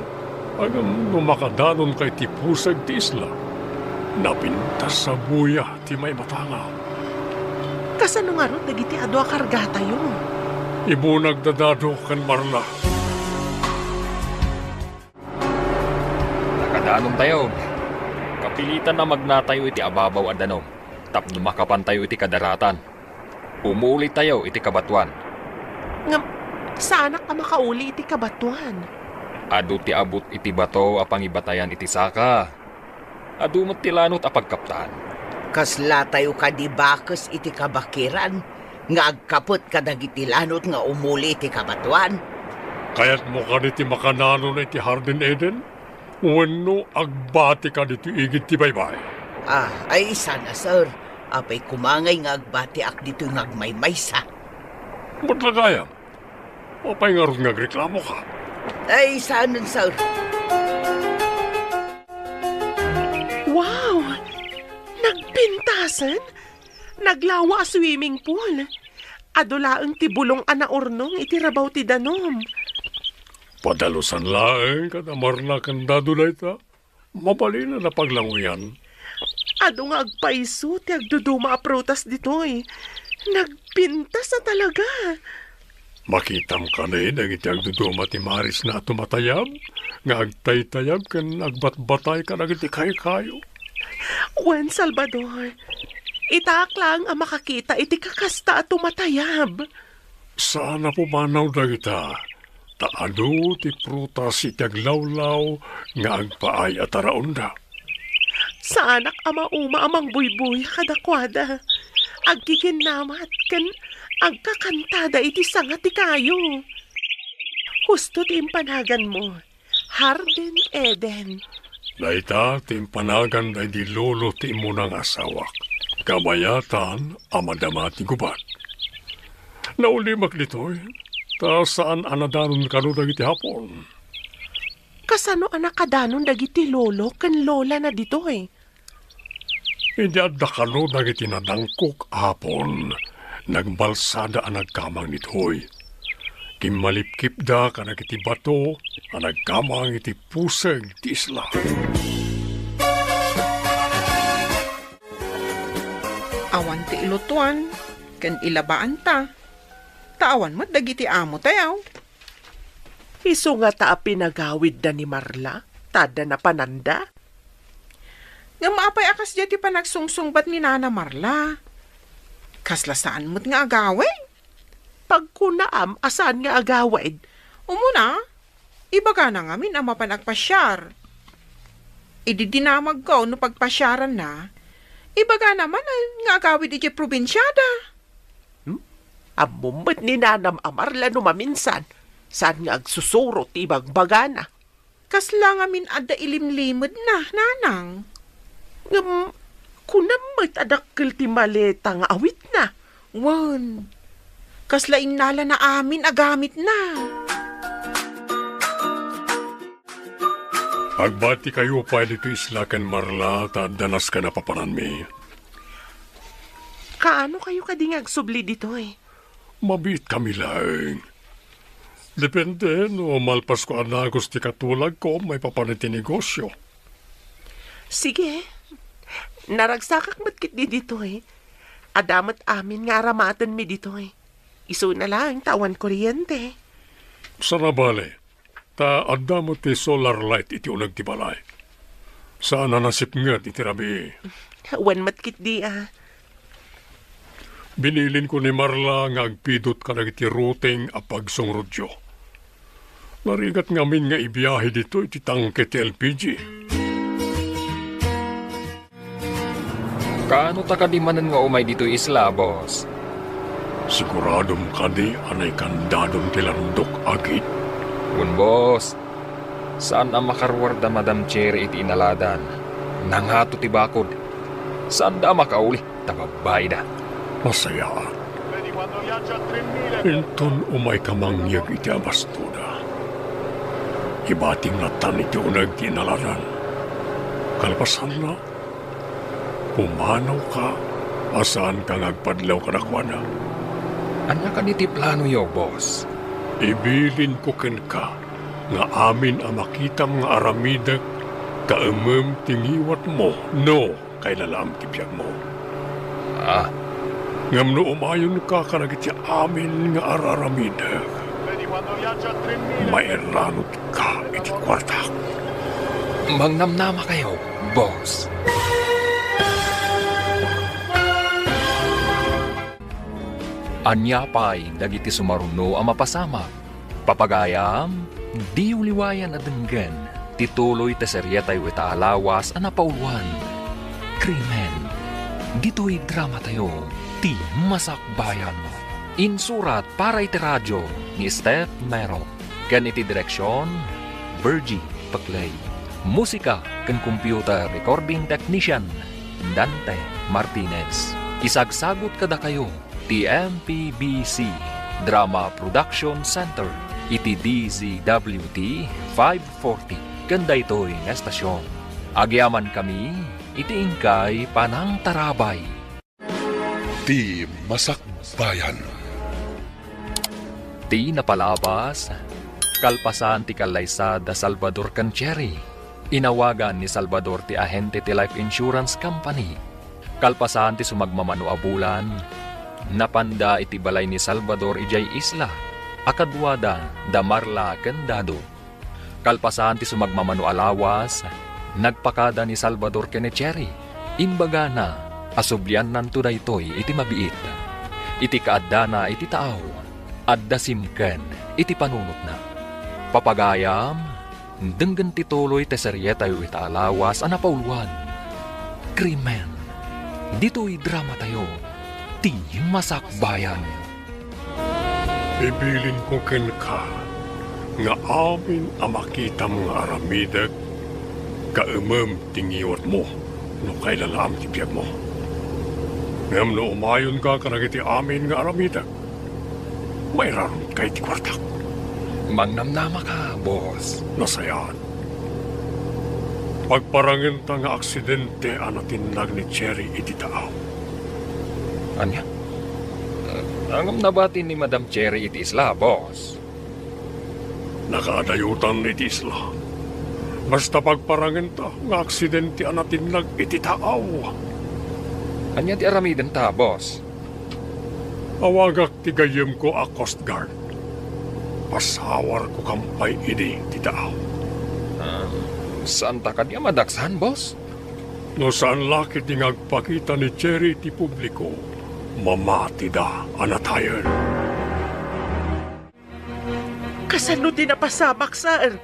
Ngem no makadanonka iti pusag ti isla, napintas a buya ti maimatanga. Kasano ngarud dagiti adu a kargatayo? Ibunag da Dado ken Marla. Nakadanontayo. Kapilitan a magnatayo iti ababaw a danum tapno makapantayo iti kadaratan. Umulitayo iti kabatoan. Ngem, saanak a makauli iti kabatoan. Adu ti abut iti bato a pangibatayan iti saka. Adu met ti lanot a pagkaptan. Kaslatayo kadi bakes iti kabakiran nga agkapet kadagiti lanot nga umuli iti kabatoan? Kayatmo kadi ti makananon iti Hardin Eden? Wenno agbati kadi ti igid ti baybay? Ah, ay, saan a, sir. Apay koma ngay nga agbatiak ditoy nga agmaymaysa? Met la gayam, apay ngarud nga agreklamoka? Ay, saanen, sir. Wow! Pintasen? Naglawa a swimming pool. Adu laeng ti bulong a naurnong iti rabaw ti danum. Padalusan laeng kada Marla ken Dado dayta. Mabalin a napaglanguyan. Adu nga agpayso ti agduduma a prutas ditoy. Nagpintas a talaga. Makitam kadi dagiti agduduma ti marisna a tumatayab, nga agtaytayab ken agbatbatay kadagiti kaykayo? Wen, Salvador, itaak laeng a makakita iti kakasta a tumatayab. Saan a pumanaw dagita, ta adu ti prutas iti aglawlaw nga agpaay a taraonda. Saanak a mauma a mangbuybuya kadakuada. Agkikinnamat ken agkakantada iti sanga ti kayo. Husto ti impanaganmo, Hardin Eden. Dayta ti impanagan daydi lolo ti immuna nga asawak. Kabayatan a madama ti gubat. Naulimek ditoy, ta saan a nadanon kano dagiti Hapon. Kasano a nakadanon dagiti lolo ken lolana ditoy? Idi adda kano dagiti nadangkok a Hapon, nagbalsada a nagkamang ditoy. Kimmalipkipda kadagiti bato a nagkamang iti puseg ti isla. Awan ti ilutuan ken ilabaanta, ta awan met dagiti amotayo. Isu ngata a pinagawidda ni Marla, ta adda napananda? Ngem apay a kasdiay ti panagsungsungbat ni Nana Marla? Kasla saan met nga agawid? Pagkunaam a saan nga agawid? Umuna, ibagana ngamin a mapan agpasiar. Idi dinamagko no pagpasiaranna, ibagana manen nga agawid idiay probinsiada. Hmm? Ammom met ni Nanam a Marla no maminsan, saan nga agsusuro ti ibagbagana. Kasla ngamin adda ilimlimedna, Nanang. Ngem, kunam met a dakkel ti maleta nga awitna. Wen, kasla innalana amin a gamitna. Agbatikayo pay ditoy isla ken Marla ta adda nasken a papananmi. Kaano kayo kadi nga agsubli ditoy? Mabiit kami laeng. Depende no malpasko a nagus ti katulagko maipapan iti negosio. Sige. Naragsakak met ketdi ditoy. Adda met amin nga aramatenmi ditoy. Isuna laeng ta awan kuryente. Saan a bale, ta adda met ti solar light iti uneg ti balay. Saan a nasipnget iti rabii. Wen met ketdi a. Binilinko ni Marla nga agpidut kadagiti routing a pagsungrodyo. Narigat ngamin nga ibiahe ditoy ti tangke ti L P G. Kaano ta kadi manen nga umay ditoy isla, boss? Siguradom kadi a naikandadom ti landok a gate? Wen, boss. Saan a makaruar da Madam Cherry iti inaladan. Nangato ti bakod. Saanda a makauli, ta babbaida. Masayaat. Inton umayka mangyeg iti abastoda, ibati ngatan iti uneg ti inaladan. Kalpasanna, pumanawka a saanka nga agpadlaw kadakuada. Ania kadi ti planoyo, boss? Ibilinko kenka nga amin a makitam nga aramidek, kaemem ti ngiwatmo no kailalaam ti biagmo. Ah. Ngem no umayonka kadagiti amin nga ar-aramidek, mairanutka iti kuartak. Mangnamnamakayo, boss. Ania pay dagiti sumaruno a mapasamak? Papagayam, diyo liwayan a denggen ti tuloy ti serietayo ita a lawas a napauluan, Krimen. Ditoy dramatayo, ti Masakbayan. Insurat para iti radio ni Steph Mero, ken iti direksion, Virgie Peclay. Musika ken computer recording technician, Dante Martinez. Isagsagut kadakayo ti M P B C Drama Production Center iti D Z W T five forty ken daytoy nga estasion. Agyamankami, iti inkay panangtarabay. Ti Masakbayan. Ti napalabas, kalpasan ti kallaysa da Salvador ken Cherry, inawagan ni Salvador ti ahente ti life insurance company. Kalpasan ti sumagmamano a bulan, napanda iti balay ni Salvador idiay isla a kaduada da Marla ken Dado. Kalpasan ti sumagmamano a lawas, nagpakada ni Salvador ken ni Cherry. Imbagana a subliannanto daytoy iti mabiit. Iti kaaddana iti taaw, adda simken iti panunotna. Papagayam, denggen ti tuloy ti serietayo ita a lawas a napauluan, Krimen. Ditoy dramatayo, ti Masakbayan. Ibilinko kenka nga amin a makitam nga aramidek, kaemem ti ngiwatmo no kailalaam ti biagmo. Ngem no umayonka kadagiti amin nga aramidek, mairarutka iti kuartak. Mangnamnamaka, boss. Nasayaat. Pagparangenta nga aksidente a natinnag ni Cherry iti taaw. Ania? Ngem nabati ni Madam Cherry iti isla, boss. Nakaadayotan iti isla. Basta pagparangenta nga aksidente a natinnag iti taaw. Ania ti aramidenta, boss? Awagak ti gayyemko a Coast Guard. Pasawarko kampay idi ti taaw. Ah, saanta kadi a madaksan, boss? No saan la ketdi nga agpakita ni Cherry iti publiko, mamatida a natayen. Kasano ti napasamak, sir?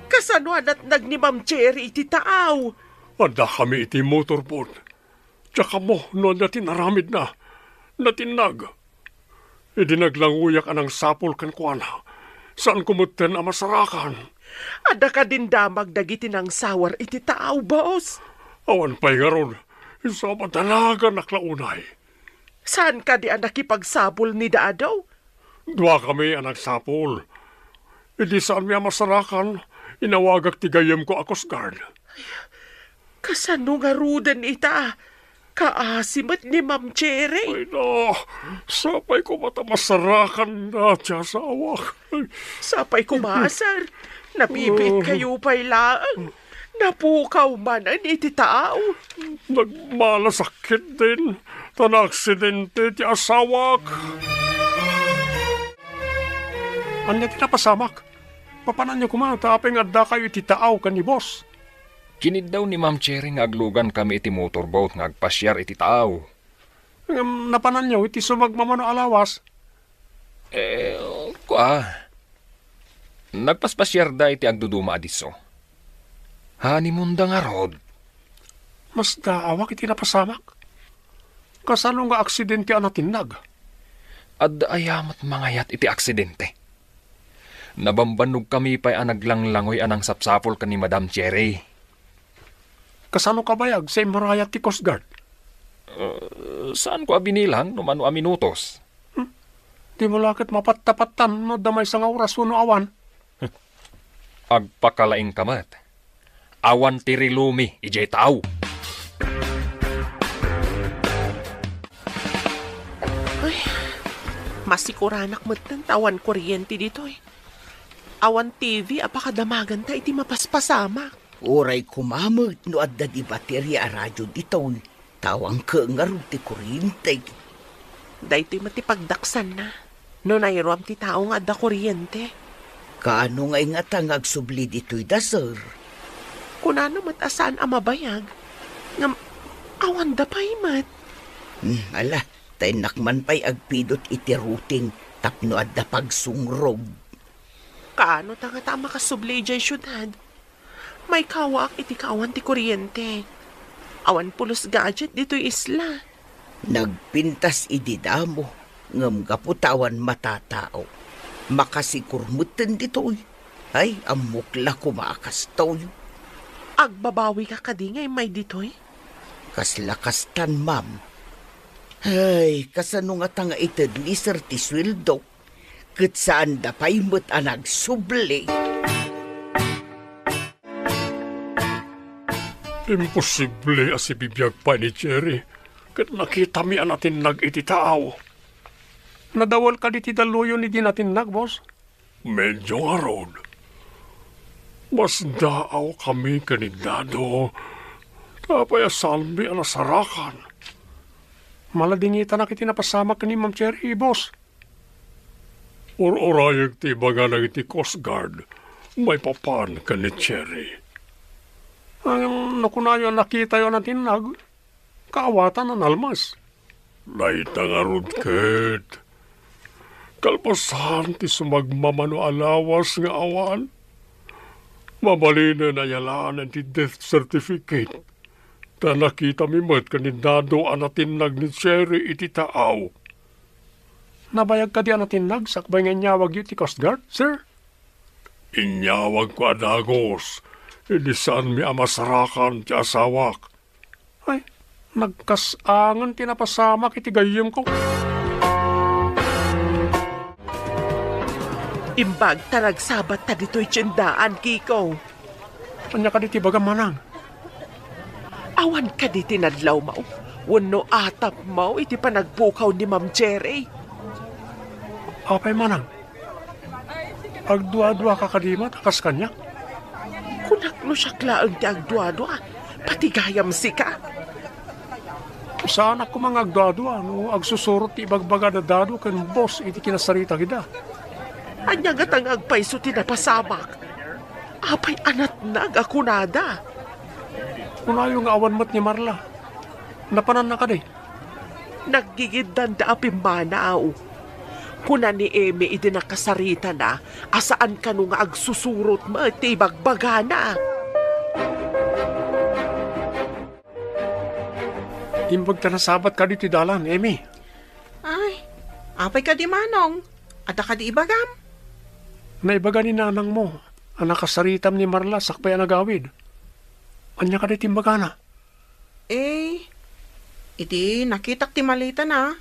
Kasano a natnag ni Ma'am Cherry iti taaw? Addakami iti motorboat. Diak ammo no ania ti naramidna. Natinnag. Idi naglanguyak a nangsapul kenkuana, saanko metten a masarakan. Adda kadin damag dagiti nangsawar iti taaw, boss? Awan pay ngarud. Isu a madanaganak la unay. Saan kadi a nakipagsapul ni Dado? Duakami a nagsapul. Idi saanmi a masarakan, inawagak ti gayyemko a Coast Guard. Kasano ngaruden ita? Kaasi met ni Ma'am Cherry. Ay, na, sapay koma ta masarakanna ti asawak. Sapay koma, sir. Nabibiit kayo pay laeng. Napukaw manen iti taaw. Nagmalasakit din, ta naaksidente ti asawak. Ania ti napasamak? Papananyo koma, ta apay nga addakayo iti taaw ken ni boss? Kiniddaw ni Ma'am Cherry nga aglugankami iti motorboat nga agpasiar iti taaw. Ngem napananyo iti sumagmamano a lawas? Eh, kua. Nagpaspasiarda iti agduduma a disso. Honeymoonda ngarud. Masdaawak iti napasamak. Kasano nga aksidente a natinnag? Adda aya met mangayat iti aksidente? Nabambannogkami pay a naglanglangoy a nangsapsapul ken ni Madam Cherry. Kasano kabayag sa immurayat ti Coast Guard? Uh, saanko a binilang no mano a minutos. Hmm? Dimo la ket mapattapattan no adda maysa nga oras wenno awan. Agpakalaingka met. Awan ti rilumi idiay taaw. Ay, masikuranak metten ta awan kuryente ditoy. Awan T V a pakadamaganta iti mapaspasamak. Uray koma met no adda di bateria a radio ditoy, ta awan ket ngarud ti kuryente. Daytoy met ti pagdaksanna, no nairuam ti tao nga adda kuryente. Kaano ngay ngata nga agsubli ditoy da, sir? Kunana met a saan a mabayag, ngem awanda pay met. Hmm, ala, ta innak man pay agpidot iti routing tapno adda pagsungrog. Kaano ta ngata a makasubli idiay siudad? Maikawaak iti kaawan ti kuryente. Awan pulos gadget ditoy isla. Nagpintas idi damo, ngem gapu ta awan matatao, makasikur metten ditoy. Ay, ammok la koma a kastoy. Agbabawika kadi nga immay ditoy? Kasla kastan, ma'am. Ay, kasano ngata nga ited ni sir ti sueldok? Ket saanda pay met a nagsubli. Imposible a sibibiag pay ni Jerry ket nakitami a natinnag iti taaw. Nadawel kadi ti dalluyon idi natinnag, boss? Medyo ngarud. Masdaawkami ken ni Dado. Apay a saanmi a nasarakan? Maladingitanak iti napasamak ken ni Ma'am Cherry, boss. Ur-urayek ti ibagana iti Coast Guard maipapan ken ni Cherry. Ngem no kunayo a nakitayo a natinnag, kaawatan a nalmas. Dayta ngarud ket, kalpasan ti sumagmamano a lawas nga awan, mabalinen a yalaan ti death certificate. Ta nakitami met ken ni Dado a natinnag ni Cherry iti taaw. Nabayag kadi a natinnag sakbay nga inyawagyo ti Coast Guard, sir? Inyawagko a dagus, idi saanmi a masarakan ti asawak. Ay, nagkas-angen ti napasamak iti gayyemko. Imbag ta nagsabatta ditoy tiendaan, Kiko. Ania kadi ti ibagam, manang? Awan kadi ti nadlawmo wenno atapmo iti panagpukaw ni Ma'am Cherry? Apay, manang? Agduaduaka kadi met a kas kaniak? Kunak no siak laeng ti agduadua, pati gayam sika. Saanak koma nga agduadua no agsusurot ti ibagbaga da Dado ken boss iti kinasarita ida. Ania ngata nga agpayso ti napasamak? Apay a natnag a kunada? Kunayo nga awan met ni Marla. Napananna kadi? Naggigiddanda a pimmanaw. Kuna ni Emi idi nakasaritana a saan kano nga agsusurot met ti ibagbagana. Imbag ta nasabat kadi ti dalan, Emi. Ay, apay kadi, Manong? Adda kadi ibagam? Naibaga ni nanangmo a nakasaritam ni Marla sakbay a nagawid. Ania kadi ti imbagana? Eh, iti nakitak ti malitana,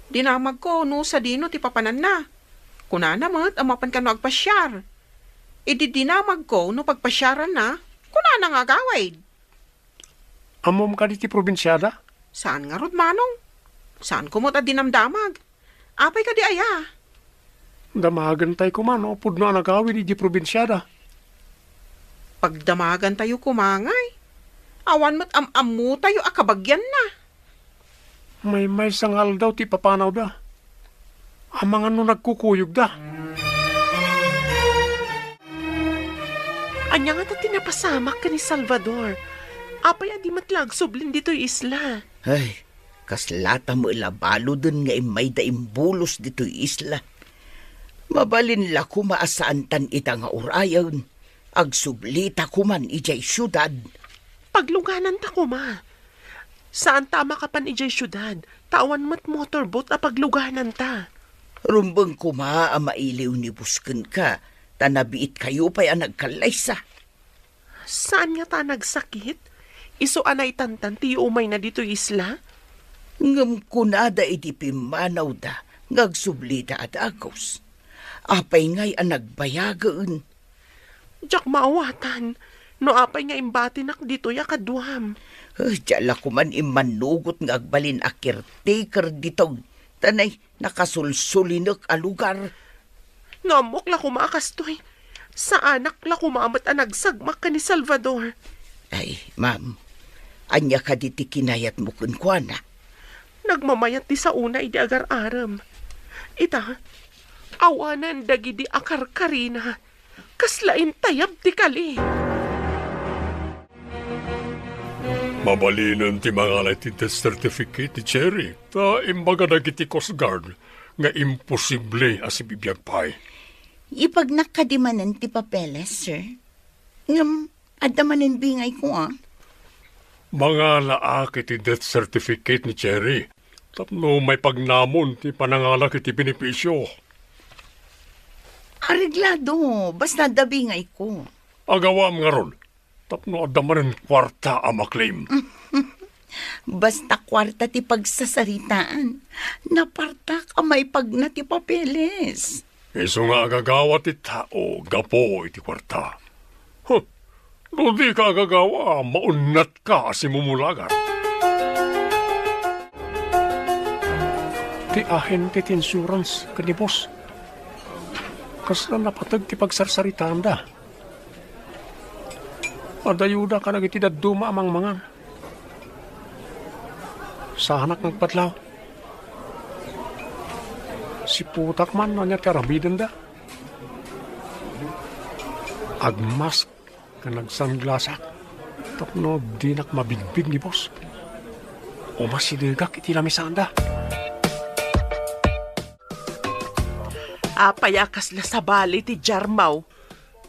dinamagko no sadino ti papananna. Kunana met a mapan kano agpasiar. Idi dinamagko no pagpasiaranna, kunana nga agawid. Ammom kadi ti probinsiada? Saan ngarud, Manong. Saanko met a dinamdamag. Apay kadi aya? Damagentay koma no pudno a nagawid idiay probinsiada. Pagdamagantayo koma ngay, awan met am-ammotayo a kabagianna. Maymaysa nga aldaw ti ipapanawda. Amangan no nagkukuyogda. Ania ngata ti napasamak ken ni Salvador? Apay a di met la agsublin ditoy isla? Ay, kaslata met la baluden nga immayda imbulos ditoy isla. Mabalin la koma a saantan ita nga urayen. Agsublita koman idiay siudad. Paglugananta koma. Saanta a makapan idiay siudad, ta awan met motorboat a paglugananta. Rumbeng koma a mailiw ni Bus kenka, ta nabiitkayo pay a nagkallaysa. Saan ngata a nagsakit? Isu a naitantan ti yuumayna ditoy isla? Ngem kunada iti pimmanawda nga agsublida a dagus. Apay ngay a nagbayagen? Diak maawatan no apay nga imbatinak ditoy a kaduam. Eh, diak la koman immanugot nga agbalin a caretaker ditoy. Ta nay, nakasulsulinek a lugar. No ammok la koma a kastoy, saanak la koma met a nagsagmak ken ni Salvador. Ay, ma'am, ania kadi ti kinayatmo kenkuana? Nagmamayat ti saona idi agar-arem. Ita, awanen dagidi a karkarina. Kasla intayab ti kali. Mabalinen ti mangala iti death certificate ni Cherry, ta imbaga dagiti Coast Guard nga imposible a sibibiag pay. Ipagnak kadi manen ti papeles, sir? Ngem, adda manen bingayko, a. Mangalaak iti death certificate ni Cherry tapno maipagnamon ti panangalak iti benepisio. Areglado, basta adda bingayko. Agawam ngarud, tapno adda manen kuarta a maklem. Basta kuarta ti pagsasaritaan, napartak a maipagna ti papeles. Isu nga agagawa ti tao gapu iti kuarta. Huh. No dika agagawa, maunnatka a simumulagan. Ti ahente ti insurance ken ni boss, kasla napateg ti pagsarsaritaanda. Adayodaka dagiti dadduma a mangmangan. Saanak nga agpadlaw. Siputak man no ania ti aramidenda. Agmask ken agsanglasak tapno dinak mabigbig ni boss. Umasidegak iti lamisanda. Apay a kasla sabali ti jarmaw?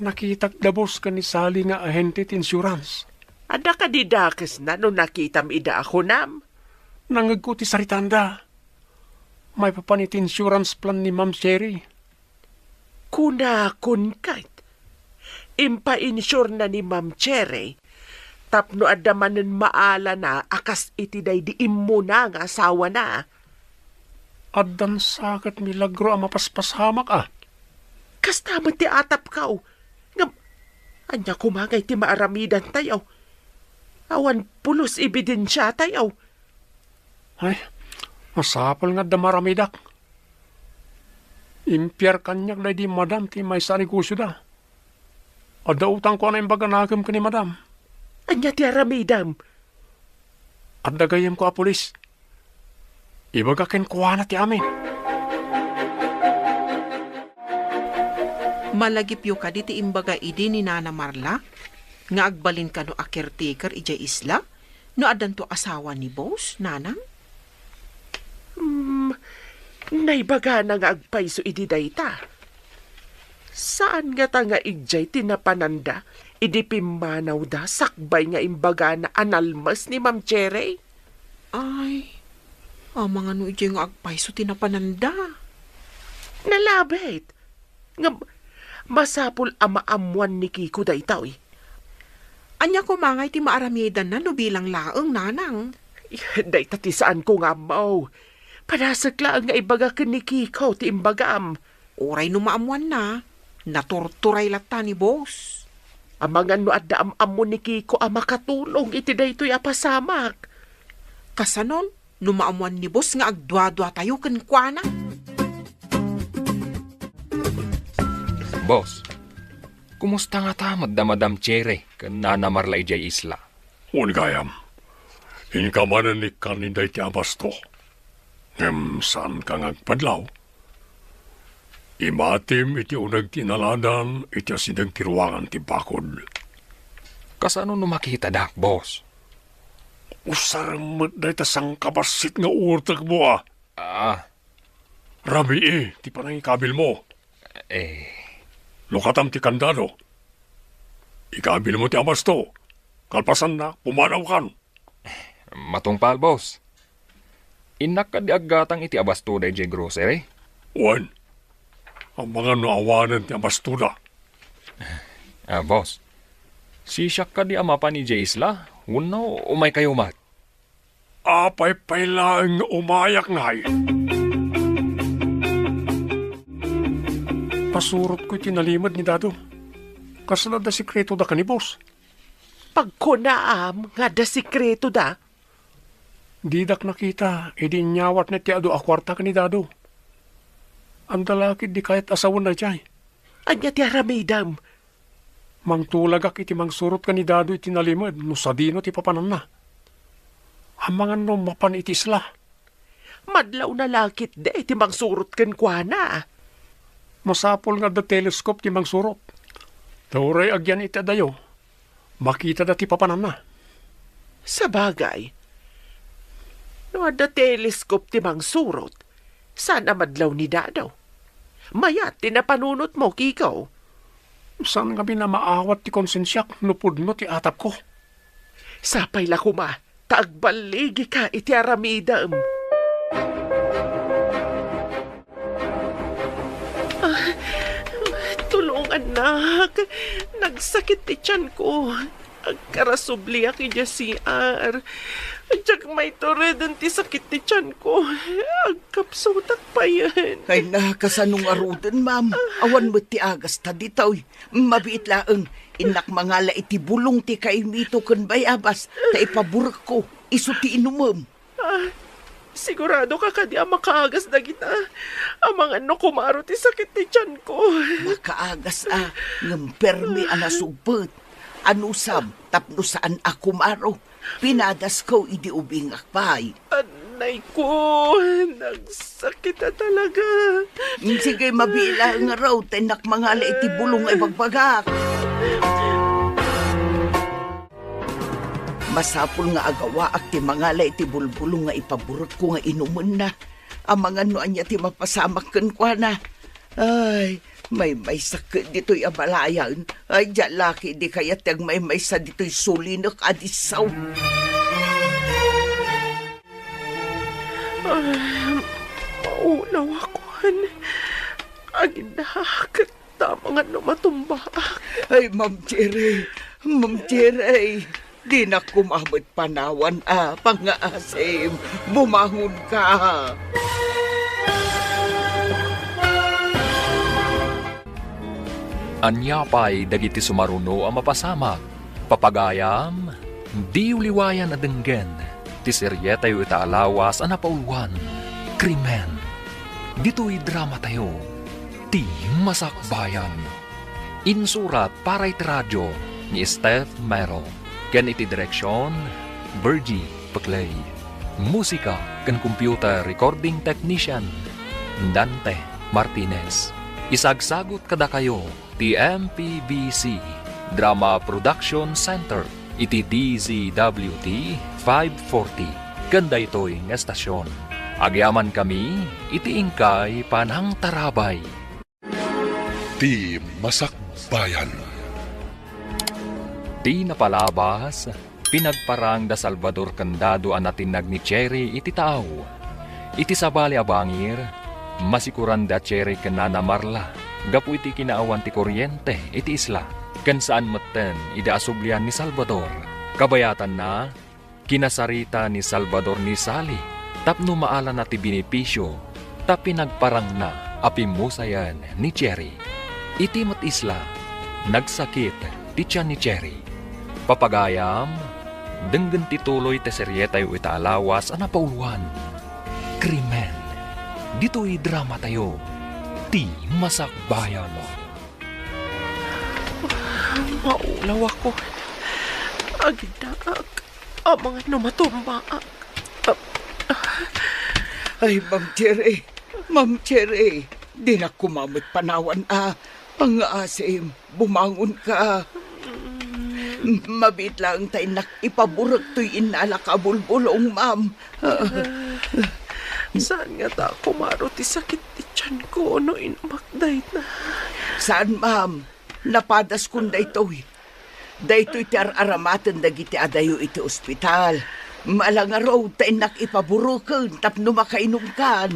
Nakitak da boss ken ni Sally nga ahente ti insurance. Adda kadi dakesna no nakitam ida a kunam? Nangegko ti saritanda. Maipapan iti insurance plan ni Ma'am Cherry. Kunakon ket, impainsure na ni Ma'am Cherry tapno adda manen maalana a kas iti daydi immuna nga asawana. Addan sa ket milagro a mapaspasamak a. Kasta met ti atapko. Ngem, ania koma ngay ti maaramidantayo? Awan pulos ebidensiatayo. Ay, masapul nga adda maaramidak. Impiar kaniak daydi madam ti maysa a negosioda. Adda utangko a naimbag a nakem ken ni madam. Ania ti aramidem? Adda gayyemko a pulis. Ibaga kenkuana ti amin. Malagipyo kadi ti imbaga idi ni Nana Marla nga agbalin kano a caretaker idiay isla no addanto asawa ni boss, nanang? Hmm, naibagana nga agpayso idi dayta. Saan ngata nga idiay ti napananda idi pimmanawda sakbay nga imbagana a nalmes ni Ma'am Cherry? Ay, amangan no idiay nga agpayso ti napananda. Nalabit. Ngem, masapul a maammuan ni Kiko daytoy. Ania koma ngay ti maaramidanna no bilang laeng, nanang? Dayta ti saanko nga ammo. Padasek laeng nga ibaga ken ni Kiko ti imbagam. Uray no maammuanna, naturturay latta ni boss. Amangan no adda am-ammo ni Kiko a makatulong iti daytoy a pasamak. Kasanon, no maammuan ni boss nga agduaduatayo kenkuana? Boss, kumusta ngata met da Madam Cherry ken Nana Marla idiay isla? Wen gayam, inka manen ikkan dayta a basto. Ngem saanka nga agpadlaw? Imatim iti uneg ti inaladan iti asideg ti ruangan ti bakod. Kasano no makitadak, boss? Usarem met dayta sangkabassit nga utekmo a. Ah. Rabii ti panangikabilmo. Eh. Lukatam ti kandado. Ikabilmo ti abasto. Kalpasanna, pumanawkan. Matungpal, boss. Innak kadi aggatang iti abasto daydiay grocery? Wen. Amangan no awanen ti abastoda. Ah, boss. Sisiak kadi a mapan idiay isla? Wenno umaykayo met? Apay pay laeng nga umayak ngay? Pasurotko iti nalimed ni Dado. Kasla adda sekreto da ken ni boss? Pagkunaam nga adda sekreto da? Didak nakita idi inyawatna ti adu a kuarta ken ni Dado. Adda la ketdi kayat a sawen daydiay. Ania ti aramidem? Mangtulagak iti mangsurot ken ni Dado iti nalimed no sadino ti papananna. Amangan no mapan iti isla. Madlawna la ketdi iti mangsurot kenkuana. Masapul nga adda telescope ti mangsurot. Ta uray agyan iti adayo, makitada ti papananna. Sabagay, no adda telescope ti mangsurot, saan a madlaw ni Dado? Mayat ti napanunotmo, Kiko. Saan ngamin a maawat ti konsensiak no pudno ti atapko. Sapay la koma ta agballigika iti aramidem. Ah, tulongannak. Nagsakit ti tianko. Agkarasubliak idiay C R. Diak maitureden ti sakit ti tianko. Agkapsutak payen. Ay na, kasano ngaruden, ma'am? Awan met ti agasta ditoy. Mabiit laeng. Innak mangala iti bulong ti kaimito ken bayabas, ta ipaburekko, isu ti inumem. Ah, sigurado ka kadi a makaagas dagita? Amangan no kumaro ti sakit ti tianko. Makaagas a, ngem permi a nasugpet. Anusam, tapno saan a kumaro? Pinadasko idi ubingak pay. Anay ko, nagsakit a talaga. Sige, mabiit laeng ngarud, ta innak mangala iti bulong nga ibagbagak. Masapul nga agawaak ti mangala iti bulbulong nga ipaburekko nga inumenna. Amangan no ania ti mapasamak kenkuana. Ay, maymaysak ditoy a balayan. Ay, diak la ketdi kayat ti agmaymaysa ditoy sulinek a disso. Ah, maulawakon. Agindaak, ta amangan no matumbaak. Ay, Ma'am Cherry, Ma'am Cherry, dinak koma met panawan a pangngaasim. Bumangonka. Ania pay dagiti sumaruno a mapasamak? Papagayam, diyo liwayan a denggen ti serietayo ita a lawas a napauluan, Krimen. Ditoy dramatayo, Ti Masakbayan. Insurat para iti radio ni Steph Mero, ken iti direksion, Virgie Peclay. Musika ken computer recording technician, Dante Martinez. Isagsagut kadakayo ti M P B C Drama Production Center iti D Z W T five forty ken daytoy nga estasion. Agyamankami iti inkay panangtarabay. Ti Masakbayan. Ti napalabas, pinagparang da Salvador ken Dado a natinnag ni Cherry iti taaw. Iti sabali a bangir, masikuran da Cherry ken Nana Marla gapu iti kinaawan ti kuryente iti isla, ken saan metten ida a sublian ni Salvador. Kabayatanna, kinasarita ni Salvador ni Sally tapno maalana ti benepisio ta pinagparangna a pimmusayen ni Cherry. Iti met isla, nagsakit ti tian ni Cherry. Papagayam, denggen ti tuloy ti serietayo ita a lawas a napauluan, Krimen. Ditoy dramatayo, Ti Masakbayan. Maulawakon. Agindaak. Amangan no matumbaak. Ay, Ma'am Cherry. Ma'am Cherry. Dinak koma met panawan a pangngaasim. Bumangonka. Mabiit laeng ta innak ipaburek toy innalak a bulbulong, ma'am. Saan ngata a kumaro ti sakit ti tianko no inumak dayta? Saan, ma'am. Napadaskon daytoy. Daytoy ti ar-aramaten dagiti adayo iti ospital. Ala ngarud ta innak ipabureken tapno makainumkan.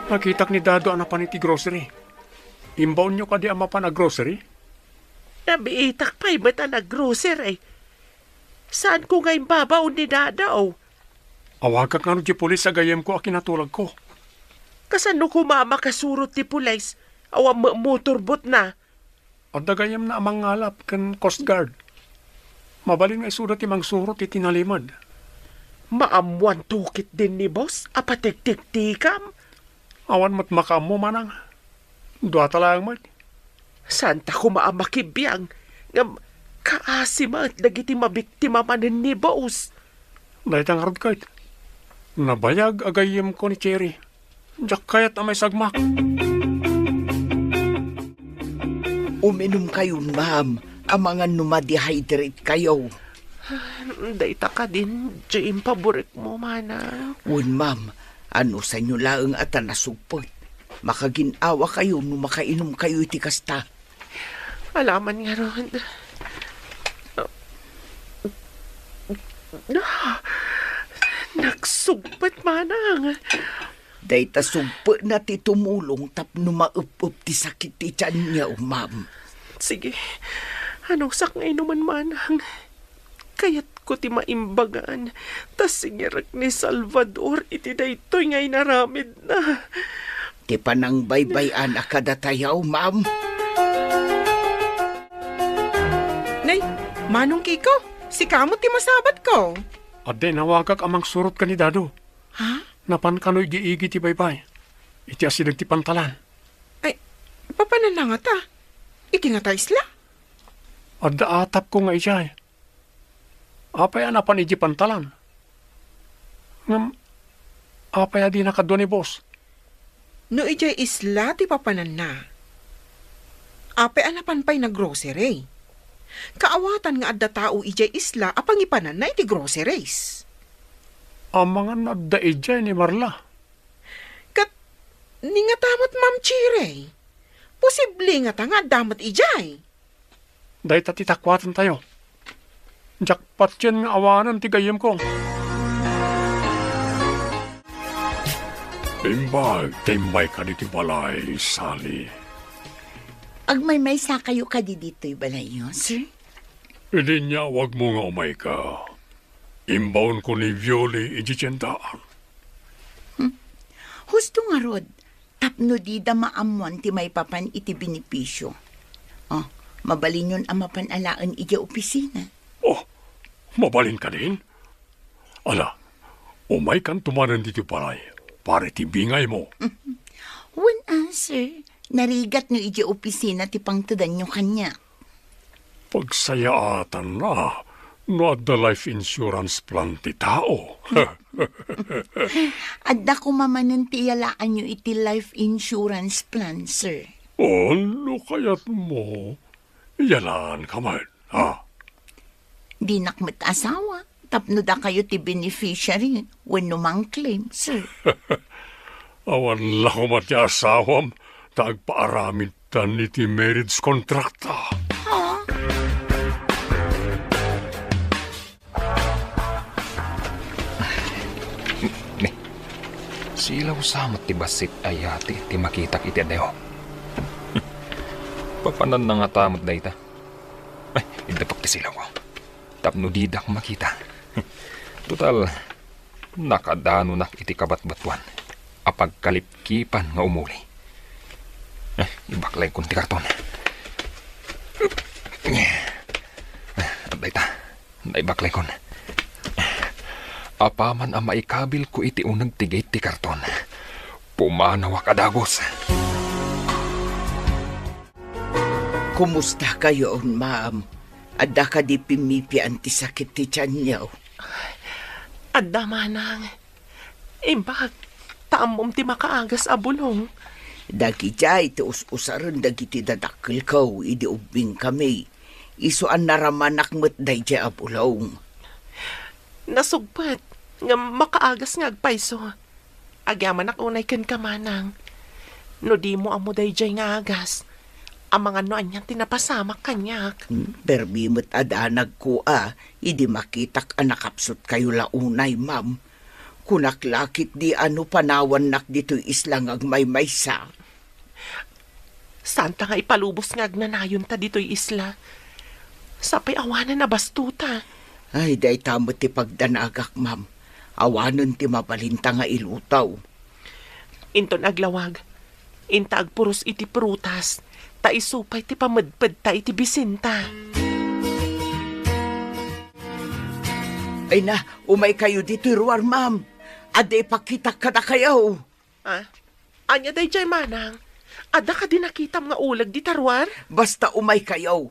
Nakitak ni Dado a napan iti grocery. Imbaonyo kadi a mapan a grocery? Nabiitak pay met a nag-grocery. Saanko nga imbabaon ni Dado? Awagak ngarud ti pulis a gayyemko a kinatulagko. Kasano koma a makasurot ti pulis? Awan met motorboatna. Adda gayyemna a mangngalap ken Coast Guard. Mabalin nga isuda ti mangsurot iti nalimed. Maammoanto ketdin ni boss a patigtigtikam? Awan met makaammo, manang. Duata laeng met. Saanta koma a makibiang, ngem kaasi met dagiti mabiktima manen ni boss. Dayta ngarud ket, nabayag a gayyemko ni Cherry. Diak kayat a maisagmak. Uminumkayon, ma'am, amangan no ma-dehydrate kayo. Dayta kadin, diay impaburekmo, manang. Wen, ma'am, anusanyo laeng a ta nasugpet. Makagin-awa kayo no makainumkayo iti kasta. Alaman ngarud. Nagsugpet, manang. Dayta sugpetna ti tumulong tapno maep-ep ti sakit ti tianyo, ma'am. Sige, anusak nga inumen, manang. Kayatko ti maimbagan, ta singirek ni Salvador iti daytoy nga inaramidna. Ti panangbaybay-an a kadatayo, ma'am. Manong Kiko, sika met ti masabatko. Adda inawagak a mangsurot ken ni Dado. Ha? Napan kano igi-igi ti baybay. Iti asideg ti pantalan. Ay, papananna ngata? Iti ngata isla? Adda atapko nga idiay. Apay a napan idiay pantalan? Ngem, apay a dina kadua ni boss? No idiay isla ti papananna, apay a napan pay naggrocery? Kaawatan nga adda tao idiay isla a pangipananna iti groceries. Amangan adda idiay ni Marla. Ket ni ngata met, Ma'am Cherry? Posible ngata nga adda met idiay? Dayta ti takuatantayo. Diak patien nga awanen ti gayyemko. Imbag ta immayka ditoy balay, Sally. Agmaymaysakayo kadi ditoy balayyo, sir? Idi inyawagmo nga umayka, imbaonko ni Violi idiay tiendaan. Hmm. Husto ngarud, tapno dida maammoan ti maipapan iti benepisio. Oh, mabalinyon a mapan alaen idiay opisina. Oh, mabalin kadin? Ala, umaykanto manen ditoy balay, para iti bingaymo. Wen a, sir. Narigat no idiay opisina ti pangtedanyo kaniak. Pagsayaatan a no adda life insurance plan ti tao. Adda koma manen ti iyalaanyo iti life insurance plan, sir. Oh, no kayatmo, iyalaanka met, ha? Dinak met asawa, tapno dakayo ti beneficiary wenno mangclaim, sir. Awan la koma ti asawam ta agpaaramidtan iti marriage contract ta. Ha? Ni, silaw sa met ti bassit a yati ti makitak iti adayo. Papananna ngata met dayta. Ay, iddapek ti silawko tapno didak makita. Total, nakadanonak iti kabatbatuan a pagkalipkipan nga umuli. Eh, ibaklekkon ti karton. Dayta, naibaklekkon. Apaman a maikabilko iti uneg ti gate ti karton, pumanawak a dagus. Kumusta kayon, ma'am? Adda kadi pimmipian ti sakit ti tianyo? Adda manang. Imbag ta ammom ti makaagas a bulong. Dagidiay ti us-usaren dagiti dadakkelko idi ubbingkami. Isu a naramanak met daydiay a bulong. Nasugpet nga makaagas nga agpayso. Agyamanak unay kenka, manang. No dimo ammo daydiay nga agas, amangan no ania ti napasamak kaniak. Hmm, permi met a danagko a, idi makitak a nakapsutkayo la unay, ma'am. Kunak la ketdi a no panawannak ditoy isla nga agmaymaysa. Saanta nga ipalubos nga agnanayonta ditoy isla. Sapay awanen a bastota. Ay, dayta met ti pagdanagak, ma'am. Awanen ti mabalinta nga ilutaw. Inton aglawag, inta agpuros iti prutas, ta isu pay ti pamedpedta iti bisinta. Ay na, umaykayo ditoy ruar, ma'am. Adda ipakitak kadakayo. Ah? Ania daydiay, manang? Adda kadi nakitam nga uleg dita ruar? Basta umaykayo.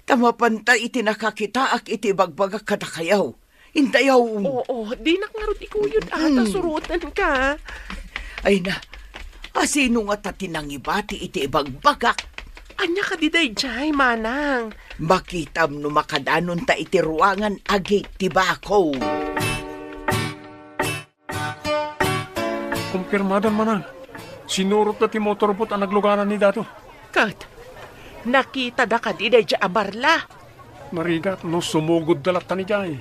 Ta mapanta iti nakakitaak iti ibagbagak kadakayo. Intayo. Oo, dinak ngarud ikuyod a ta Mm. surotenka. Ay na, asino ngata ti nangibati iti ibagbagak? Ania kadi daydiay, manang? Makitam no makadanonta iti ruangan a gate ti bako. Kumpirmadan, manang. Sinurotda ti motorboat a nagluganan ni Dado. Ket, nakitada kadi daydiay a barla? Narigat no sumugodda latta idiay.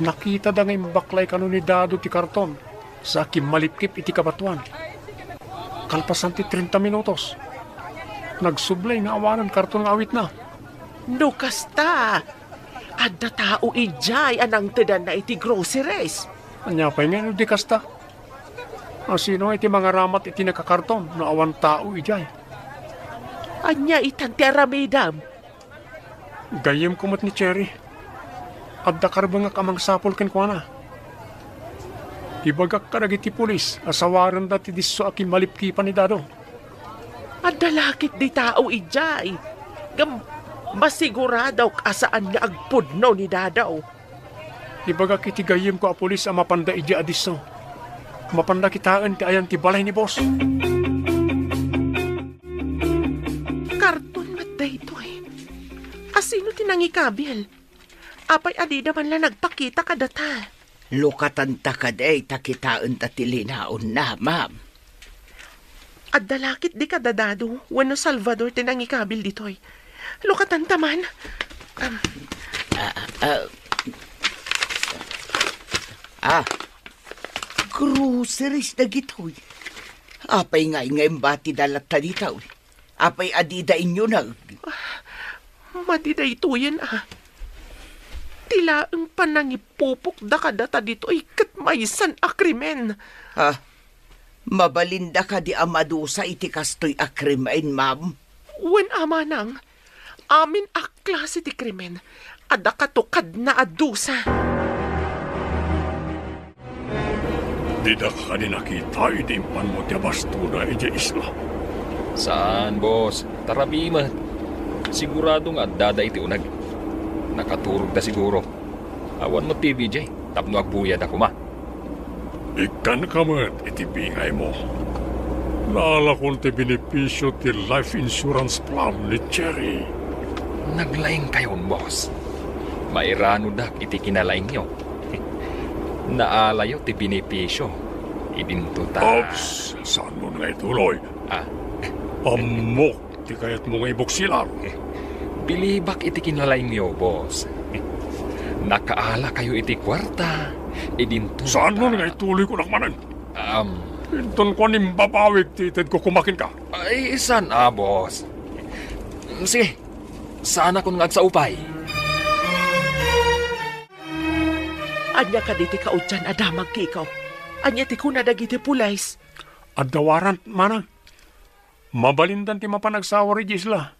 Nakitada nga imbaklay kano ni Dado ti karton sa kimmalipkip iti kabatuan. Kalpasan ti trenta minutos, nagsublay nga awanen karton nga awitna. No kasta, adda tao idiay a nangtedanna iti groceries. Ania pay ngay no di kasta? Asino iti mangaramat iti nakakarton no awan tao idiay? Ania itan ti aramidem? Gayyemko met ni Cherry. Adda karbengak a mangsapul kenkuana. Ibagak kadagiti pulis a sawarenda ti disso a kimmalipkipan ni Dado. Adda la ketdi tao idiay. Ngem masiguradok a saan nga agpudno ni Dado. Ibagak iti gayyemko a pulis a mapanda idiay a disso. Mapanda kitaen ti ayan ti balay ni boss. Karton met daytoy. Asino ti nangikabil? Apay a dida man la nagpakita kadata? Lukatanta kadi ta kitaenta ti linaonna, ma'am. Adda la ketdi kada Dado wenno Salvador ti nangikabil ditoy. Lukatanta man. Am. Ah, ah, ah. Groceries dagitoy. Apay ngay nga imbatida latta ditoy? Apay a dida inyuneg? Madi daytoyen a. Ti laeng panangipupokda kadata ditoy ket maysan a krimen. Ah, mabalinda kadi a madusa iti kastoy a krimen, ma'am? Wen a manang, amin a klase ti krimen, adda katukadna a dusa. Dida kadi nakita idi impanmo ti abastona idiay isla? Saan, boss. Tarabi met. Sigurado nga addada iti uneg. Nakaturogda siguro. Awan met T V diay tapno agbuyad a koma. Ikkanka met iti bingaymo. Naalakon ti benepisio ti life insurance plan ni Cherry. Naglaingkayon, boss. Mairanodak iti kinalaingyo. Naalayo ti benepisio. Idinto ta. Oops! Saanmon nga ituloy. Ah. Ammok ti kayatmo nga ibuksilan. Bilibak iti kinalaingyo, boss. Nakaalakayo iti kuarta. Idinto ta. Saanmon nga ituloy kunak manen? Um. Inton kuan imbabawig ti itedko kumakin ka. Ay, saan a, boss? Sige, saanakon nga agsao pay. Ania kadi ti kaudian a damag, Kiko? Ania ti kuna dagiti pulis? Adda warrant, manang. Mabalindan ti mapan agsawar idiay isla.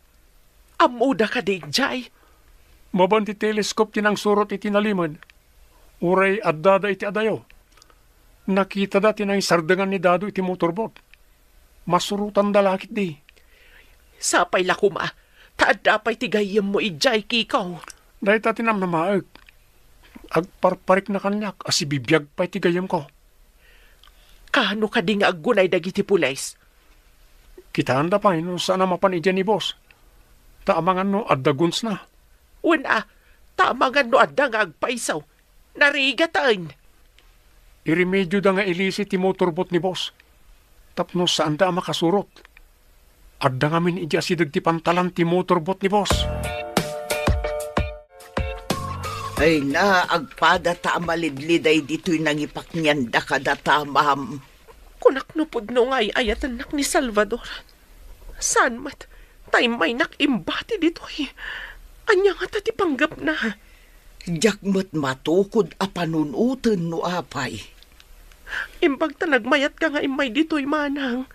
Ammoda kadi idiay? Maban ti telescope ti nangsurot iti nalimed. Uray addada iti adayo. Nakitada ti nangisardengan ni Dado iti motorboat. Masurotanda la ketdi. Sapay la koma, ta adda pay ti gayyemmo idiay, Kiko. Dayta ti namnamaek. Agparparikna kaniak a sibibiag pay ti gayyemko. Kaano kadi nga aggunay dagiti pulis? Kitaenda pay no saan a mapan idiay ni boss. Ta amangan no adda gunsna. Wen a, ta amangan no adda nga agpayso. Narigaten. Iremedioda nga ilisi ti motorboat ni boss. Tapno saanda a makasurot. Adda ngamin idiay asideg ti pantalan ti motorboat ni boss. Ay na, agpadata a malidliday ditoy nangipaknianda kadata, ma'am. Kunak no pudno nga ay-ayatennak ni Salvador. Saan met, ta immaynak imbati ditoy. Ania ngata ti panggepna? Diak met matukod a panunoten no apay. Imbag ta nagmayatka nga immay ditoy, manang.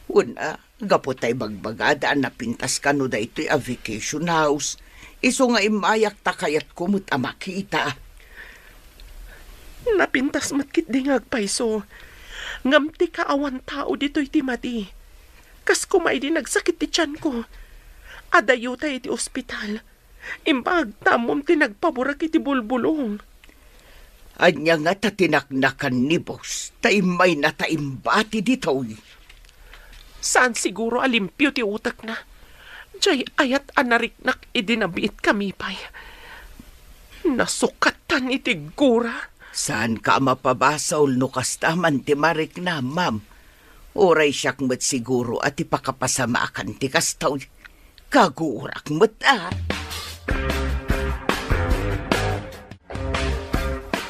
Wen a, gapu ta ibagbagada a napintas kano daytoy a vacation house, isu nga immayak ta kayatko met a makita. Napintas met ketdi nga agpayso. Ngem ti kaawan tao ditoy ti madi. Kas koma idi nagsakit ti tianko. Adayotay iti ospital. Imbag ta ammom ti nagpaburek iti bulbulong. Ania ngata ti naknakan ni boss, ta immayna ta imbati ditoy? Saan siguro a limpio ti utekna. Diay ayat a nariknak idi nabiitkami pay. Nasukatan iti gura. Saanka a mapabasol no kasta man ti mariknam, ma'am. Uray siak met siguro a ti pakapasamakan ti kastoy. Kagurak met a.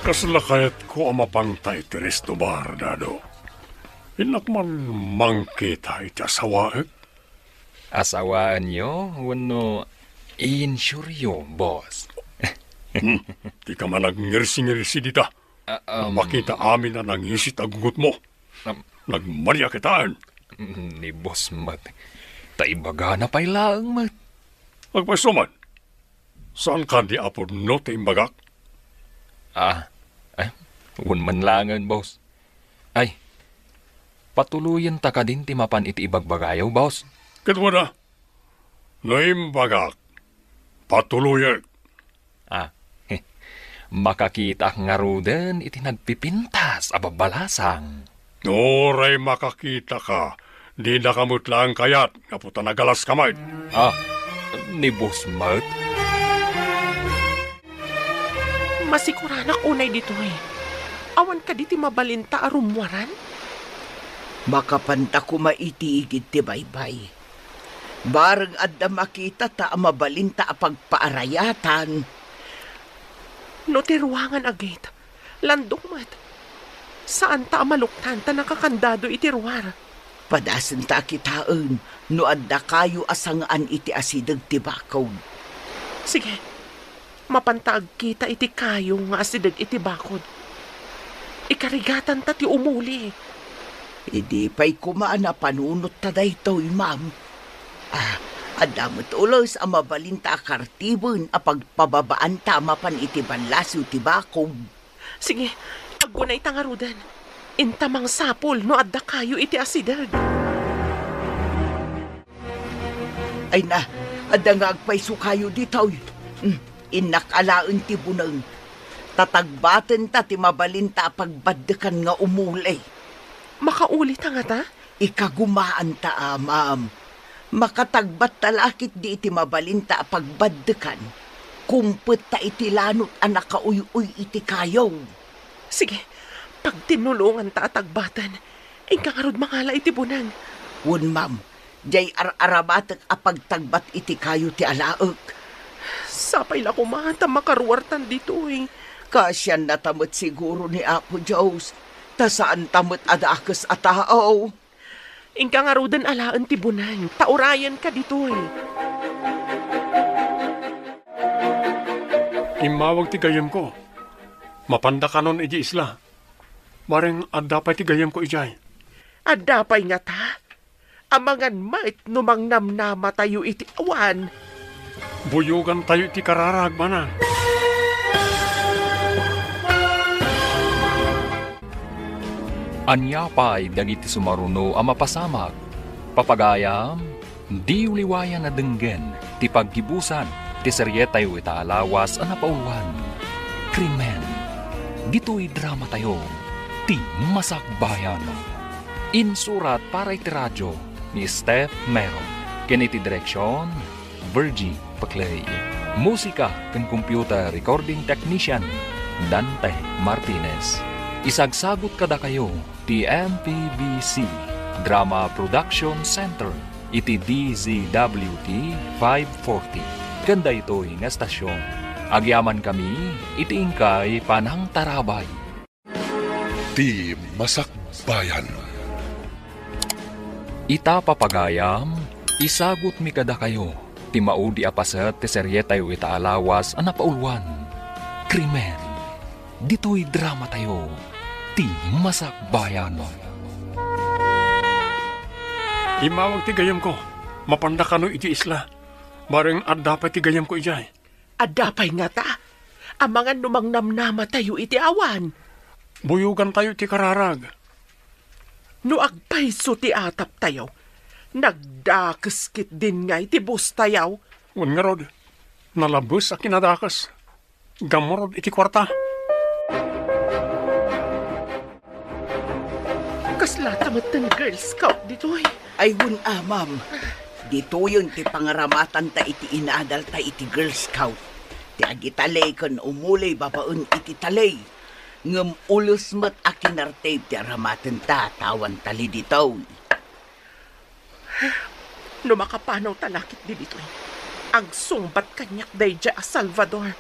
Kasla kayatko a mapangta iti resto bar, Dado. Innak man mangkita iti asawaek. Asawaenyo wenno insuryo, boss? Hmm, dika man agngirsi-ngirsi dita. Ah, um, Makita amin a nangisit a gugutmo. Um, Nagmania kitaen. Ni boss met. Ta ibagana pay laeng met. Agpayso man. Saan kadi a pudno ti imbagak? Ah, eh, wen man laengen, boss. Ay, patuloyenta kadin ti mapan iti ibagbagayo, boss? Ket wen a, no imbagak, patuloyek. Ah, makakitaak ngaruden iti nagpipintas a babbalasang. Uray makakitaka, dinaka met laeng kayat gapu ta nagalaska met. Ah, ni boss met? Masikuranak unay ditoy. Awan kadi ti mabalinta a rummuaran? Makapanta koma iti igid ti baybay. Bareng adda makitata a mabalinta a pagpaarayatan. No ti ruangan a gate, landong met. Saanta a maluktan ta nakakandado iti ruar. Padasenta a kitaen no adda kayo a sangaan iti asideg ti bakod. Sige, mapanta agkita iti kayo nga asideg iti bakod. Ikarigatanta ti umuli. Idi pay koma a napanunotta daytoy, ma'am. Ah, adda met ules a mabalinta a kartiben a pagpababaanta mapan iti ballasiw ti bakod. Sige, aggunayta ngaruden. Inta mangsapul no adda kayo iti asideg. Ay na, adda nga agpayso kayo ditoy. Hmm, innak alaen ti buneng. Tatagbatenta ti mabalinta a pagbaddekan nga umuli. Makaulita ngata? Ikagumaanta a, ma'am. Makatagbatta la ketdi iti mabalinta a pagbaddekan. Kumpetta iti lanot a nakauy-uy iti kayo. Sige, pagtinnulonganta a tagbaten. Inka ngarud mangala iti buneng. Wen, ma'am. Diay ar-aramatek a pagtagbat iti kayo ti alaek. Sapay la koma ta makaruartan ditoy. Kaasiannata met siguro ni Apo Dios, ta saanta met a dakes a tao. Inka ngaruden alaen ti buneng, ta urayenka ditoy. Immawag ti gayyemko. Mapanda kanon idiay isla. Bareng adda pay ti gayyemko idiay. Adda pay ngata? Amangan met no mangnamnamatayo iti awan. Buyogantayo iti kararag, manang. Ania pay dagiti sumaruno a mapasamak? Papagayam, diyo liwayan a denggen ti paggibusan ti serietayo ita a lawas a napauluan, Krimen. Ditoy dramatayo, ti Masakbayan. Insurat para iti radio ni Steph Mero, ken iti direksion, Virgie Paclay. Musika ken computer recording technician, Dante Martinez. Isagsagut kadakayo ti M P B C Drama Production Center iti D Z W T five forty. Ken daytoy nga estasion, agyamankami iti inkay panangtarabay. Ti Masakbayan. Ita, papagayam, isagutmi kadakayo ti maudi a paset ti serietayo ita a lawas a napauluan, Krimen. Ditoy dramatayo, ti Masakbayan. Immawag ti gayyemko. Mapanda kano iti isla. Bareng adda pay ti gayyemko idiay. Adda pay ngata? Amangan no mangnamnamatayo iti awan. Buyogantayo ti kararag. No agpayso ti ataptayo, nagdakes ketdin ngay ti bustayo. Wen ngarud, nalabes a kinadakes. Gammurod iti kuarta. Kaslata metten Girl Scout ditoy. Ay, wen a, ma'am. Ditoyen ti pangaramatanta iti inadalta iti Girl Scout. Ti agitaley ken umuli babaen iti taley. Ngem ules met a kinartib ti aramatenta ta awan taley ditoy. No makapanawta la ketdi ditoy, agsungbat kaniak daydiay a Salvador.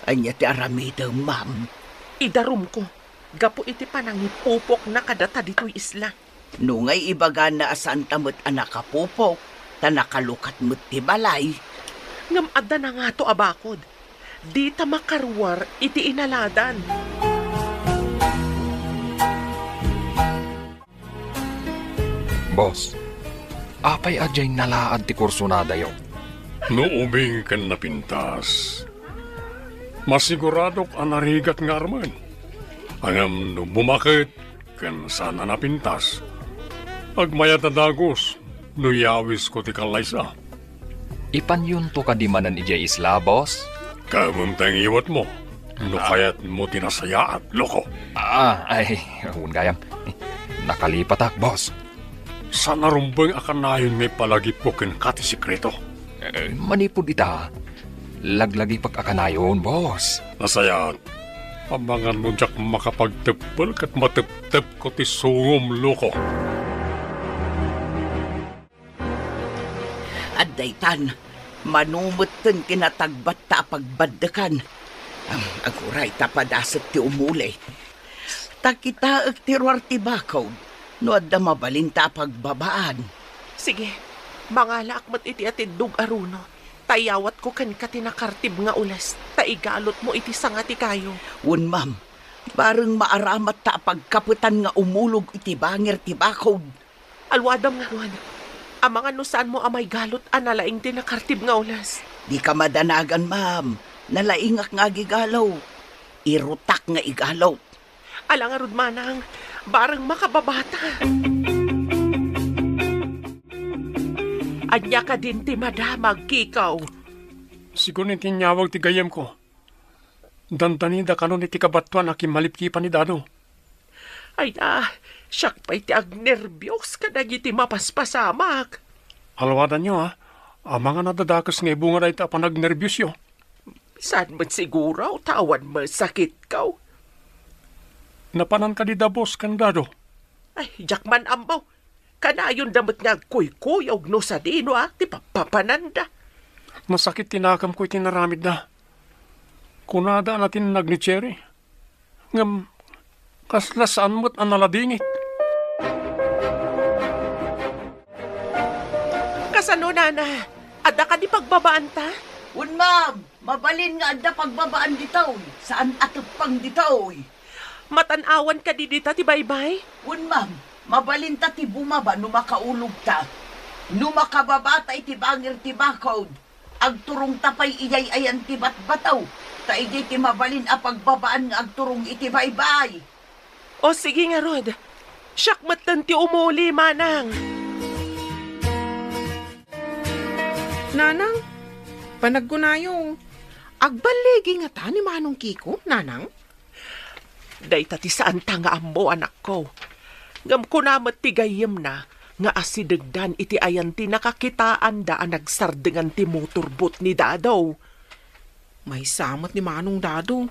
Ania ti aramidem, ma'am? Idarumko gapu iti panangipupokna kadata ditoy isla. No ngay, ibagana a saanta met a nakapupok, ta nakalukat met ti balay. Ngem adda nangato a bakod. Dita makaruar iti inaladan. Boss, apay a diay nalaad ti kursonadayo? No ubing ken napintas, Masiguradok a narigat nga armen. Ngem no bumaket ken saan a napintas, agmayat a dagus no yawisko ti kallaysa. Ipanyonto kadi manen idiay isla, boss? Kaemem ta ingiwatmo no Ah. kayatmo ti nasayaat, loko. Ah, ay, wen gayam. Nakalipatak, boss. Saan a rumbeng a kanayon nga ipalagipko kenka ti sekreto? Eh, manipud ita, laglagipek a kanayon, boss. Nasayaat. Amangan no diak makapagteppel ket mateptepko ti sungom, loko. Adda itan, mano metten ti natagbatta a pagbaddekan. Am, aguray ta padasek ti umuli. Ta kitaek ti ruar ti bakod no adda mabalinta a pagbabaan. Sige, mangalaak met iti atiddog a runo, ta iyawatko kenka ti nakartib nga ules, ta igalutmo iti sanga ti kayo. Wen, ma'am, bareng maaramatta a pagkapetan nga umulog iti bangir ti bakod. Aluadam ngarud. Amangan no saanmo a maigalut a nalaing ti nakartib nga ules. Dika madanagan, ma'am. Nalaingak nga agigalut. Irutak nga igalut. Ala ngarud, manang, bareng makababata. Ania kadin ti madamag, Kiko? Sigun iti inyawag ti gayyemko. Dandanida kanon iti kabatoan a kimmalipkipan ni Dado. Ay na, siak pay ti agnerbios kadagiti mapaspasamak. Aluadanyo, a. Amangan a dadakes nga ibunga dayta a panagnerbiosyo. Saan met siguro ta awan masakitko? Napanan kadi da boss ken Dado? Ay, diak man ammo. Kanayonda met nga agkuykuyog no sadino a ti papapananda. Masakit ti nakemko iti naramidda. Kunada a natinnag ni Cherry. Ngem, kasla saan met a naladingit. Kasano, nana? Adda kadi pagbabaanta? Wen, ma'am. Mabalin nga adda pagbabaan ditoy. Saan a teppang ditoy. Matan-awan kadi dita ti baybay? Wen, ma'am. Mabalinta ti bumaba no makaulogta. No makababata iti bangir ti bakod, agturongta pay idiay ayan ti batbato, ta idiay ti mabalin a pagbabaan nga agturong iti baybay. O, sige ngarud. Siak metten ti umuli, manang. Nanang, panagkunayo, agballigi ngata ni Manong Kiko, nanang? Dayta ti saanta nga ammo, anakko. Ngem kuna met ti gayyemna nga asidegdan iti ayan ti nakakitaanda a nagsardengan ti motorboat ni Dado. Maysa met ni Manong Dado.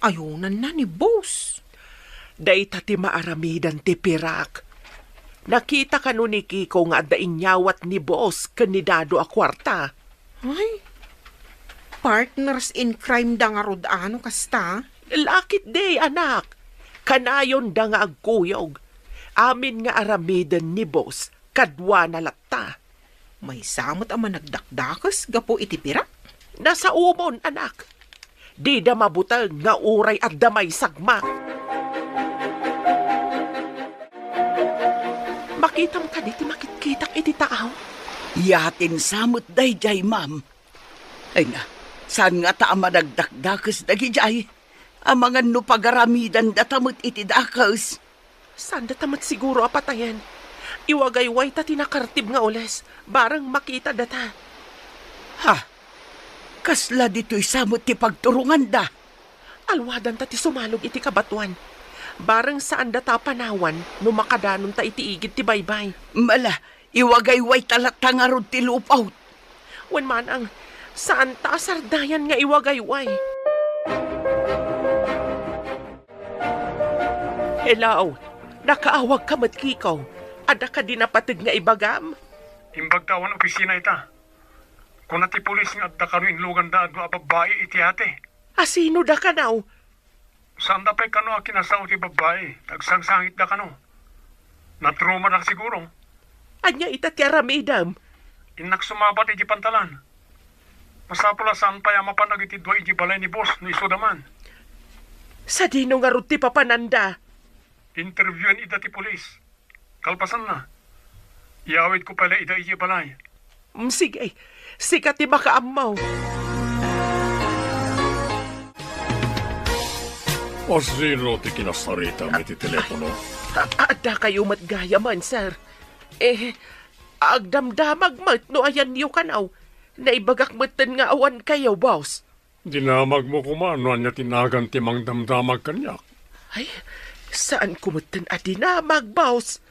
Ayonanna ni Boss. Dayta ti maaramidan ti pirak. Nakita kano ni Kiko nga adda inyawat ni Boss ken ni Dado a kuarta? Ay, partners in crime da ngarud a no kasta? Lakit di, anak. Kanayonda nga agkuyog. Amin nga aramiden ni Boss, kaduana latta. Maysa met a managdakdakes gapu iti pirak? Nasaomon, anak. Dida mabuteng nga uray adda maysagmak. Makitam kadi ti makitkitak iti taaw? Yatin sa met daydiay, ma'am. Ay na, saan ngata a managdakdakes dagidiay? Amangan no pagaramidandata met iti dakes. Saandata met siguro a patayen. Iwagaywayta ti nakartib nga ules, bareng makitadata. Ha? Kasla ditoy sa met ti pagturonganda? Aluadanta ti sumalog iti kabatoan. Bareng saandata a panawan no makadanonta iti igid ti baybay. Mala, iwagaywayta latta ngarud ti lupot. Wen manang, saanta a sardayan nga iwagayway. Hello, nakaawagka met, Kiko. Adda kadi napateg nga ibagam? Imbagta awan opisina ita. Kuna ti pulis nga adda kano inluganda a dua a babbai iti ate. A sino da kano? Saanda pay kano a kinasao ti babbai, ta agsangsangitda kano. Natraumadak siguro. Ania ita ti aramidem? Innak sumabat iti pantalan. Masapul a saan pay a mapan dagiti dua iti balay ni boss no isuda man. Sadino ngarud ti papananda? Interviewin ida ti pulis. Kalpasanna, iyawidko pay la ida iti balay. Mm, sige. Sika ti makaammo. O sino ti kinasaritam iti telepono? A-, adda kayo met gayamen, sir. Eh, agdamdamag met no ayanyo kano. Naibagak metten nga awan kayo, boss. Dinamagmo koma no ania ti nagan ti mangdamdamag kaniak. Ay, saan ko metten a dinamag, boss?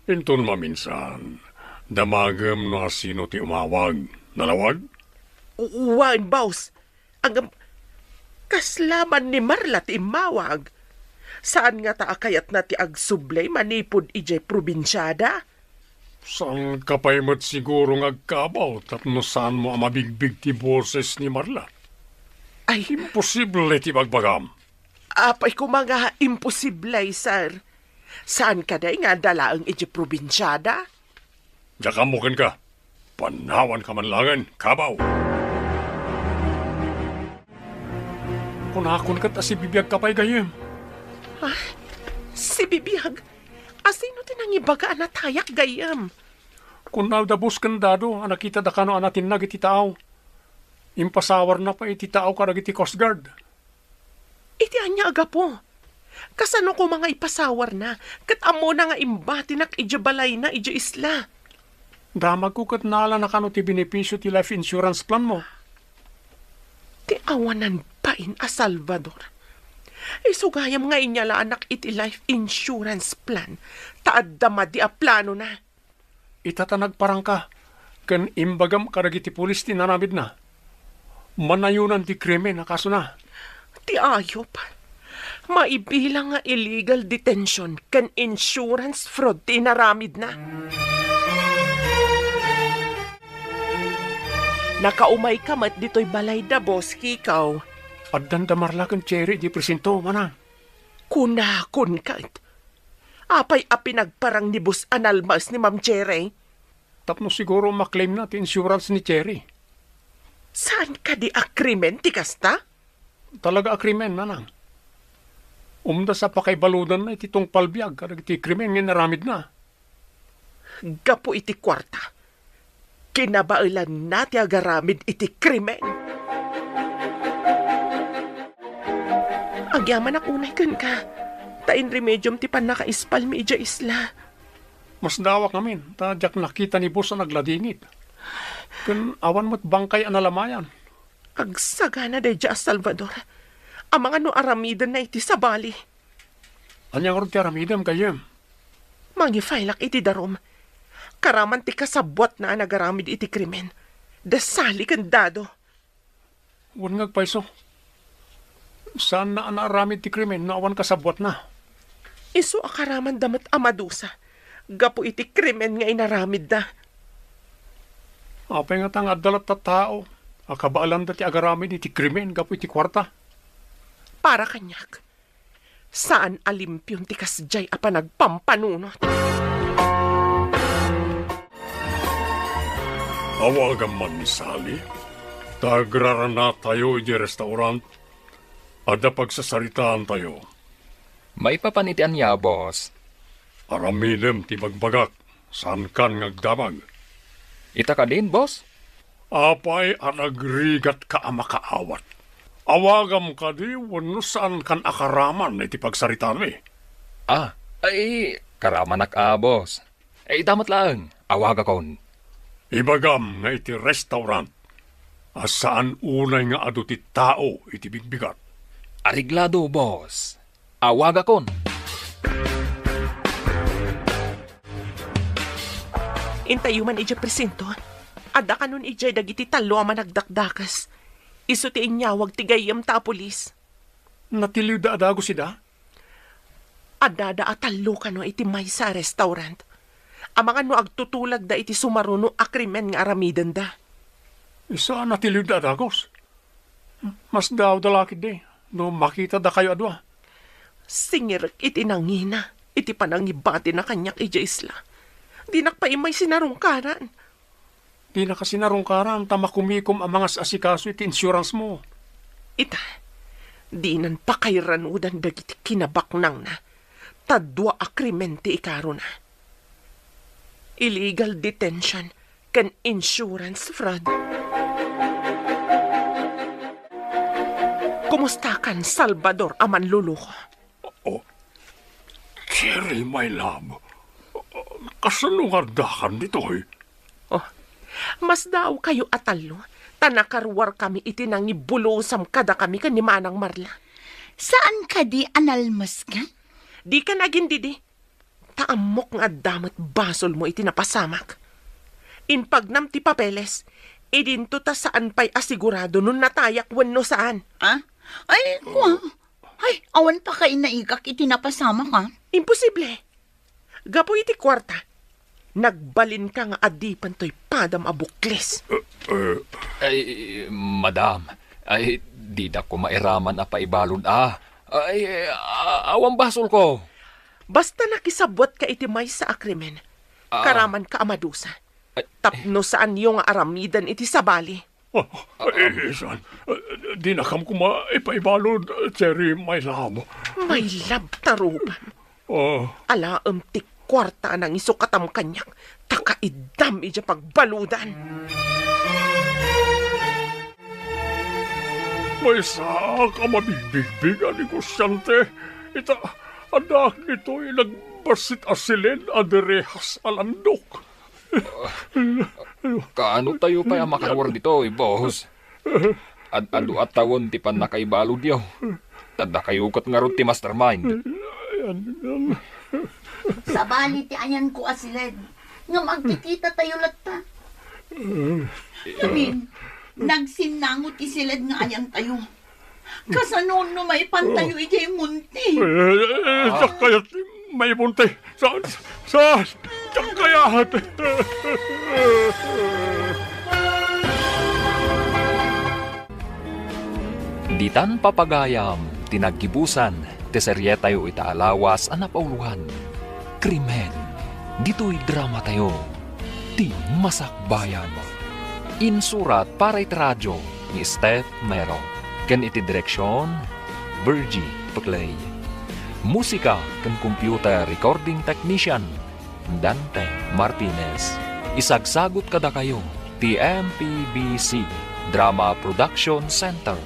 Inton maminsan, damagem no asino ti umawag. Nalawag? Wen, boss. Ngem, kasla man ni Marla ti immawag. Saan ngata a kayatna ti agsubli manipud idiay probinsiada? Saanka pay met siguro nga agkabaw tapno saanmo a mabigbig ti boses ni Marla? Ay. Imposible ti bagbagam. Apay koma nga imposible, sir. Saan kadi nga adda laeng idiay probinsiada? Diak ammo kenka. Panawanka man laengen, kabaw! Kunakon ket a sibibiagka pay gayyem. Ah, sibibiag? Asino ti nangibaga a natayak gayyem? Kuna da boss ken Dado a nakitada kano a natinnag iti taaw. Impasawarna pay iti taaw kadagiti Coast Guard. Iti ania a gapu? Kasano koma nga ipasawarna ket ammona nga imbatinak idiay balayna idiay isla? Damagko ket naalana kano ti benepisio ti life insurance planmo. Ti awanan bain a Salvador. Isu gayam nga inyalaanak iti life insurance plan ta adda madi a planona. Ita ta nagparangka ken imbagam kadagiti pulis ti inaramidna. Manayonan ti krimen a kasona. Ti ayup. Maibilang nga illegal detention ken insurance fraud ti inaramidna. Nakaumayka met ditoy balayda, Boss Kikaw. Addan da Marla ken Cherry idiay presinto, manang. Kunakon ket. Apay a pinagparang ni Boss a nalmaes ni Ma'am Cherry? Tapno siguro ma-claim na ti insurance ni Cherry. Saan kadi a krimen ti kasta? Talaga a krimen, manang. Umdas a pakaibaludanna iti tungpal biag kadagiti krimen nga inaramidna. Gapu iti kuarta, kinabaelanna ti agaramid iti krimen. Agyamanak unay kenka, ta inremediom ti pannakaispalmi idiay isla. Masdawak ngamin, ta diak nakita ni Boss a nagladingit. Ken awan met bangkay a nalamayan. Agsagana daydiay a Salvador. Amangan no aramidenna iti sabali. Ania ngarud ti aramidem, gayyem? Mangifailak iti darum. Karaman ti kasabbuatna a nagaramid iti krimen. Da Sally ken Dado. Wen nga agpayso. Saanna a naaramid ti krimen no awan kasabbuatna. Isu a karamanda met a madusa gapu iti krimen nga inaramidda. Apay ngata nga adda latta tao a kabaelanda ti agaramid iti krimen gapu iti kuarta? Para kaniak, saan a limpion ti kasdiay a panagpampanunot. Awagam man ni Sally, ta agraranatayo idiay restaurant. Adda pagsasaritaantayo. Maipapan iti ania, boss? Aramidem ti bagbagak. Saankan nga agdamag. Ita kadin, boss? Apay a nagrigatka a makaawat? Awagam kadi wenno saankan a karaman iti pagsaritaanmi? Ah, ay, karamanak a, boss. Ay, ita met laeng, awagakon. Ibagam nga iti restaurant a saan unay nga adu ti tao iti bigbigat. Areglado, boss. Awagakon. Intayo man idiay presinto. Adda kanon idiay dagiti tallo a managdakdakes. Isu ti inyawag ti gayyemta a pulis. Natiliwda a dagus ida? Addada a tallo kano iti maysa a restaurant. Amangan no agtutulagda iti sumaruno a krimen nga aramidenda. Isu a natiliwda a dagus? Masdaawda la ketdi no makitada kayo a dua. Singirek iti nangina iti panangibatina kaniak idiay isla. Dinak pay immay sinarungkaran. Dinaka sinarungkaran ta makumikom a mangas-asikaso iti insurance mo. Ita, dinan pakairanudan dagiti kinabaknangna, ta dua a krimen ti ikarona. Illegal detention ken insurance fraud. Kumustakan, Salvador a manluluko? Oh, Cheryl, my love. Kasano nga addakan ditoy? Oh, masdaawkayo a tallo, ta nakaruarkami iti nangibulusam kadakami ken ni Manang Marla. Saan kadi a nalmeskan? Dikan agindidi. Ta ammok nga adda met basolmo iti napasamak. Impagnam ti papeles, idinto ta saan pay a sigurado no natayak wenno saan. Ah? Ay, kua. Ay, awan pa kay naikak iti napasamak, ah. Imposible. Gapu iti kuarta, nagbalinka nga adipen toy padam a bukles. Eh, eh. Ay, madam, ay, dida ko mairaman a paibalud, ah. Ay, a-, awan basolko. Basta nakisabwat ka iti maysa a krimen, Ah. karaman ka a madusa. Ay. Tapno saanyo nga aramiden iti sabali. Ah, eh, saan? Eh, dinakam koma ipaibalud, Cherry, my love. My love, tarugan. Ah. Alaem ti kuarta a nangisukatam kaniak, ta kaiddam idiay pagbaludan. Maysaak a mabigbigbig a negosiante, ita, addaak ditoy nagbassit a siled a direhas a landok. Kaano tayo pay a makaruar ditoy, boss? Ad-adu a tawen ti pannakaibaludyo. Adda kayo ket ngarud ti mastermind. Sabali ti ayanko a siled, ngem agkikita tayo latta. Ngamin, nagsinnango ti siled nga ayan tayo. Kasano no maipan tayo idiay monte? Eh, eh, eh, diak kayat maimonte. Sa, sa, diak kayat. Ditan papagayam ti naggibusan ti serietayo ita a lawas a napauloan, Krimen. Ditoy dramatayo, ti Masakbayan. Insurat para iti radio ni Steph Mero, ken iti direksion, Virgie Peclay. Musika ken computer recording technician, Dante Martinez. Isagsagut kadakayo ti M P B C Drama Production Center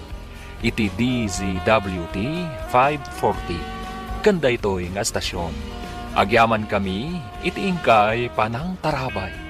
iti D Z W T five forty. Ken daytoy nga estasion, agyamankami iti inkay panangtarabay.